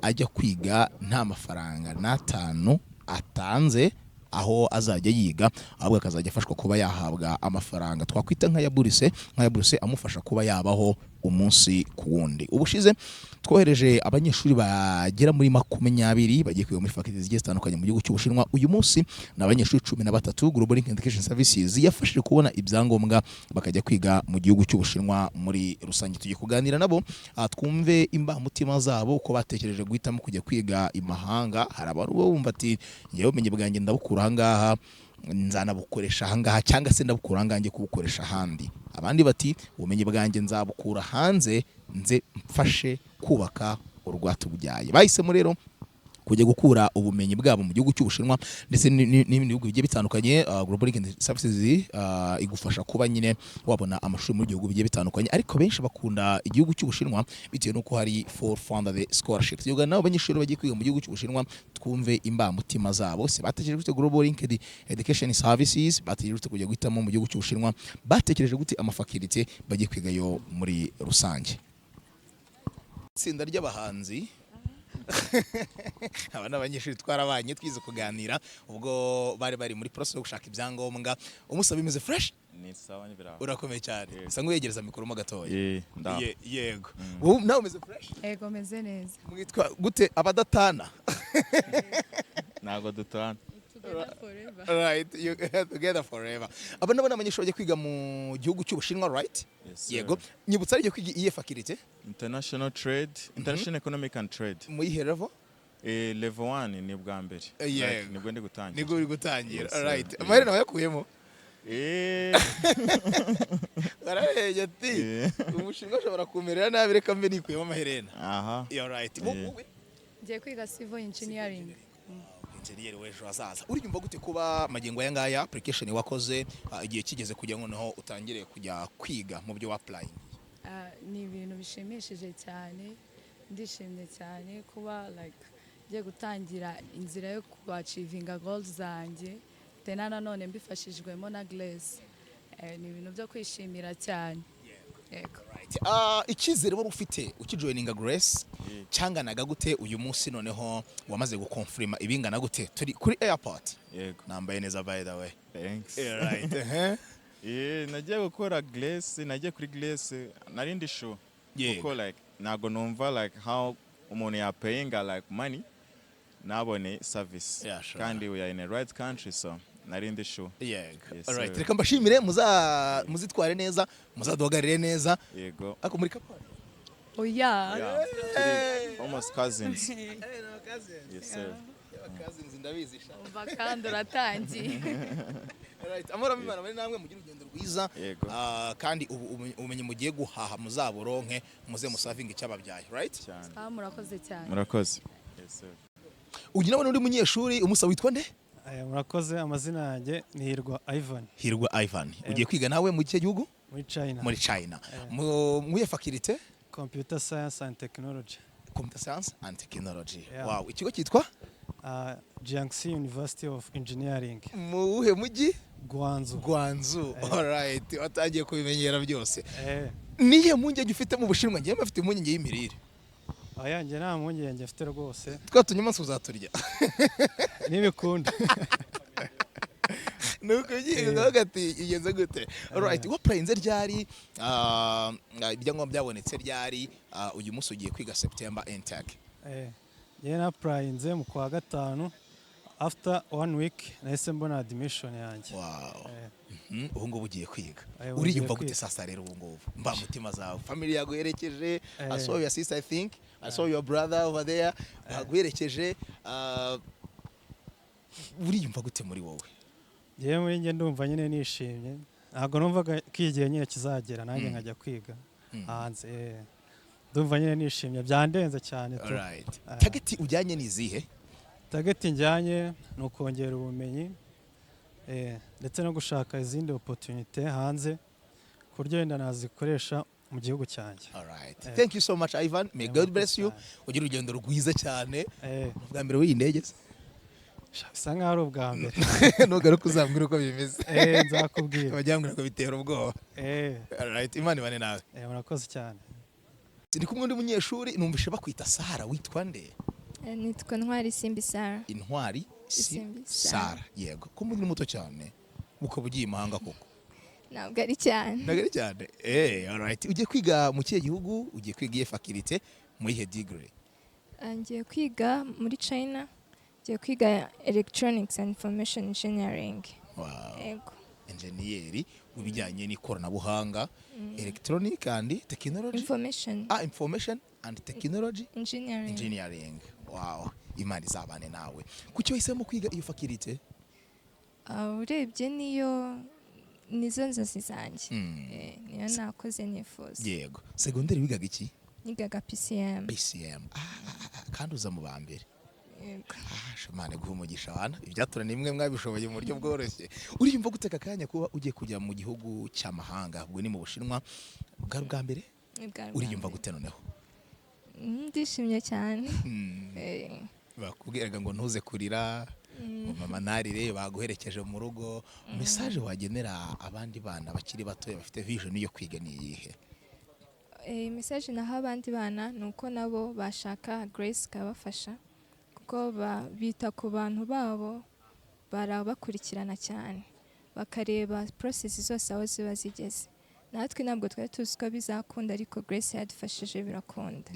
ajya kwiga nta mafaranga n'atanu atanze aho azajya yiga, ahubwo akazajya afashwa kuba yahabwa amafaranga twakwita nk'aya buruse amufasha kuba yabaho umunsi ku wundi. Ubushize twohereje abanyeshuri bagera muri 20 bagiye kwiga muri faculty zigiye zitandukanye mu gihugu cy'Ubushinwa. Uyu munsi ni abanyeshuri 13 Global Link Education Services yafashije kubona ibyangombwa bakajya kwiga mu gihugu cy'Ubushinwa. Muri rusange tugiye kuganira nabo, twumve imbamutima zabo, uko batekereje guhitamo kujya kwiga imahanga. Hari abantu baba bumva ati njyewe ubumenyi bwanjye ndabukura ahangaha, nzanabukoresha ahangaha, cyangwa se ndabukura ahangaha njye kubukoresha ahandi. Abandi bati ubumenyi bwanjye nzabukura hanze, nze mfashe kubaka urwatubyaye. Bahisemo rero kujya gukura ubumenyi bwabo mu gihugu cy'Ubushinwa ndetse n'ibindi bihugu bigiye bitandukanye. Global Link Services igufasha kuba nyine wabona amashuri mu bihugu bigiye bitandukanye, ariko benshi bakunda igihugu cy'Ubushinwa bitewe n'uko hari full funded scholarship. Tuganira nabo abanyeshuri bagiye kwiga mu gihugu cy'Ubushinwa, twumve imbamutima zabo. Se batekereje gute Global Link Education Services? Batekereje gute kujya guhitamo mu gihugu cy'Ubushinwa? Batekereje gute amafakulite bagiye kwigayo muri rusange? Itsinda ry'abahanzi, aba ni abanyeshuri twarabanye, twize kuganira ubwo bari muri process yo gushaka ibyangombwa. Umusaba bimeze fresh? Ni sawa, ni biraho. Urakomeye cyane. Usa nk'uyegereza mikoro mo gatoya. Eh, ndaho. Yego. Wowe nawe umeze fresh? Ego, meze neza. Mwitwa gute, abadatana? Ntabwo dutana. Together forever. Right, you together forever. Aba nabo ni abanyeshuri bagiye kwiga mu gihugu cy'Ubushinwa, right? Yes, sir. Yego. Nyibutsa, ariyo kwiga iyihe faculty? International trade, international economic and trade. Mu yihe level? Level 1, ni bwa mbere. Yego. Like, nibwo ndi gutangira. Nibwo uri gutangira. Yes, sir. Right. Amaherena wayakuyemo? Eh. Bararebye ati umushinwa ashobora kumerera nabi, reka mbe nikuyemo amaherena. Aha. Yeah, right. Wowe? Ngiye kwiga civil engineering. Engineer w'ejo hazaza. Uriyumva gute kuba magingo aya ngaya application wakoze, igihe kigeze kugira ngo noneho utangire kujya kwiga mu byo applying? Ni ibintu bishimishije cyane, ndishimye cyane kuba like ngiye gutangira inzira yo kuachievinga goals zanjye, tena nanone mbifashijwemo na Grace. Ni ibintu byo kwishimira cyane. Yego. Icyizere wari ufite ukijoininga Grace cyanganaga gute? Uyu munsi noneho wamaze gukonfirma ibingana gute? Turi kuri airport. Yego. Nambaye neza, by the way. Thanks. Yeah, right. Nagiye gukora Grace, nagiye kuri Grace, nari ndi sure. Yego. Kuko like ntabwo numva like how umuntu yapayinga like money nabone service. Yeah, sure. Kandi we are in a right country, so nari ndi sure. Yego. Yes, Alright, sir. reka mbashimire, muzitware neza, muzaduhagarire neza. Yego. Ako muri kapani? Oya. Yeah, turi almost cousins. Yes, sir. Cousins, ndabizi sha. Umva kandi uratangiye. Alright, amahoro y'Imana bari namwe, mugire urugendo rwiza. Yego. Kandi ubumenyi mugiye guhaha muzaburonke, muze musavinga icyababyaye, right? Ah, murakoze cyane. Murakoze. Yes, sir. Uyu nawe n'undi munyeshuri. Umusa witwa nde? Aya, murakoze, amazina yanjye ni Hirwa Ivan. Hirwa Ivan. Ugiye kwiga nawe mu kihe gihugu? Muri China. Muri China. Mu muye faculté? Computer Science and Technology. Computer science and technology. Yeah. Wow, ikigo cyitwa? Jiangxi University of Engineering. Mu wuhe mujyi? Guangzhou. Guangzhou. Alright, watangiye kubimenyera byose. Eh. Nihe mpungenge ufite mu Bushinwa? Ngewe mfite impungenge y'imirire. Oya, njye nta mpungenge mfite rwose. Twa tunyamaswa uzaturya? Nibikunda. Nuko ugiye ukavuga ati igenze gute? Alright, wapplyinze ryari? Ibyangombwa byabonetse ryari? Uyu munsi ugiye kwiga September intake. Njye napplyinze mu kwa gatanu, after one week nahise mbona admission yanjye. Wow. Ubu ngubu ugiye kwiga. Ubu Uriyumva ngiye gute kwiga. sasa rero ubu ngubu? Mba mutima zawe. Family yaguherekeje. I saw your sister, I think. I saw your brother over there. Baguherekeje. Uriyumva gute muri wowe? Njyewe muri njye ndumva nyine nishimye, ntabwo numvaga ko igihe nyine kizagera nanjye nkajya kwiga hanze. Ndumva nyine nishimye byandenze cyane tu. Alright. Target ujyanye ni izihe? Target njyanye ni ukongera ubumenyi, ndetse no gushaka izindi opportunity hanze ku buryo wenda nazikoresha mu gihugu cyanjye. Alright. Thank you so much, Ivan. May God bless you. Ugire urugendo rwiza cyane. Ubwa mbere w'iyi ndege se? Bisa nkaho ari ubwa mbere. Nugaruka uzambwira uko bimeze. Nzakubwira. Bajya ko bitera ubwoba. Alright, Imana ibane nawe. Murakoze cyane. Ndi kumwe n'undi munyeshuri, numvishe bakwita Sara, witwa nde? Nitwa Ntwari Simbi Sara. Intwari si Isimbi Sara. Sara. Yego. Ko muri muto cyane, ukaba ugiye imahanga koko? Ntabwo ari cyane. Ntabwo ari cyane. Alright. Ugiye kwiga mu kihe gihugu? Ugiye kwiga iyihe faculty? Muri ihe degree? Ngiye kwiga muri China, ngiye kwiga electronics and information engineering. Wow. Yego. Engineer mu bijyanye n'ikoranabuhanga, electronic and technology. Information. Ah, information and technology engineering. Engineering. Wow. Imana izabane nawe. Kuki wahisemo kwiga iyo faculty? Urebye niyo nizo nzozi zanjye. Niyo nakoze nifuza. Yego. Segonderi wigaga iki? Nigaga PCM. PCM. Ah, kandi uza mu ba mbere. Yego. Ah, Imana iguhe umugisha wana. Ibyatura ni imwe mwabishoboye mu buryo bworoshye. Uriyumva guteka akanya kuba ugiye kujya mu gihugu cy'amahanga, ubwo ni mu Bushinwa, bwari ubwa mbere? Ni bwari ubwa Uriyumva mbere. gute noneho? Ndishimye cyane. Bakubwiraga ngo ntuze kurira, ngo mama ntarire, baguherekeje mu rugo. Message wagenera abandi bana bakiri batoya bafite vision yo kwiga ni iyihe? Message naha abandi bana ni uko nabo bashaka Grace ikabafasha, kuko bita ku bantu babo, barabakurikirana cyane, bakareba process zose aho ziba zigeze. Natwe ntabwo twari tuzi ko bizakunda, ariko Grace yadufashije birakunda.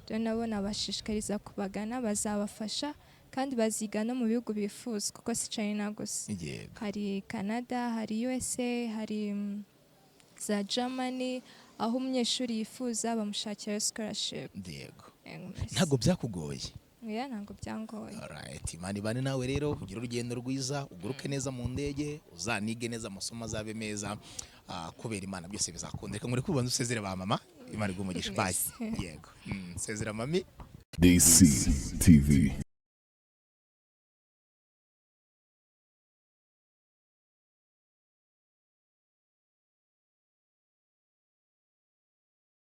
Rero nabo nabashishikariza kubagana, bazabafasha kandi baziga no mu bihugu bifuza, kuko si China gusa. Hari Canada, hari USA, hari za Germany, aho umunyeshuri yifuza bamushakira scholarship. Yego, merci. Ntabwo byakugoye? Oya, ntabwo byangoye. Alright, Imana ibane nawe rero, ugire urugendo rwiza, uguruke neza mu ndege, uzanige neza, amasomo azabe meza. Kubera Imana byose bizakunda. Reka ngureke ubanze usezere ba mama. Imana iguhe umugisha. Bye. Merci. Yego. Sezera mami. DC TV.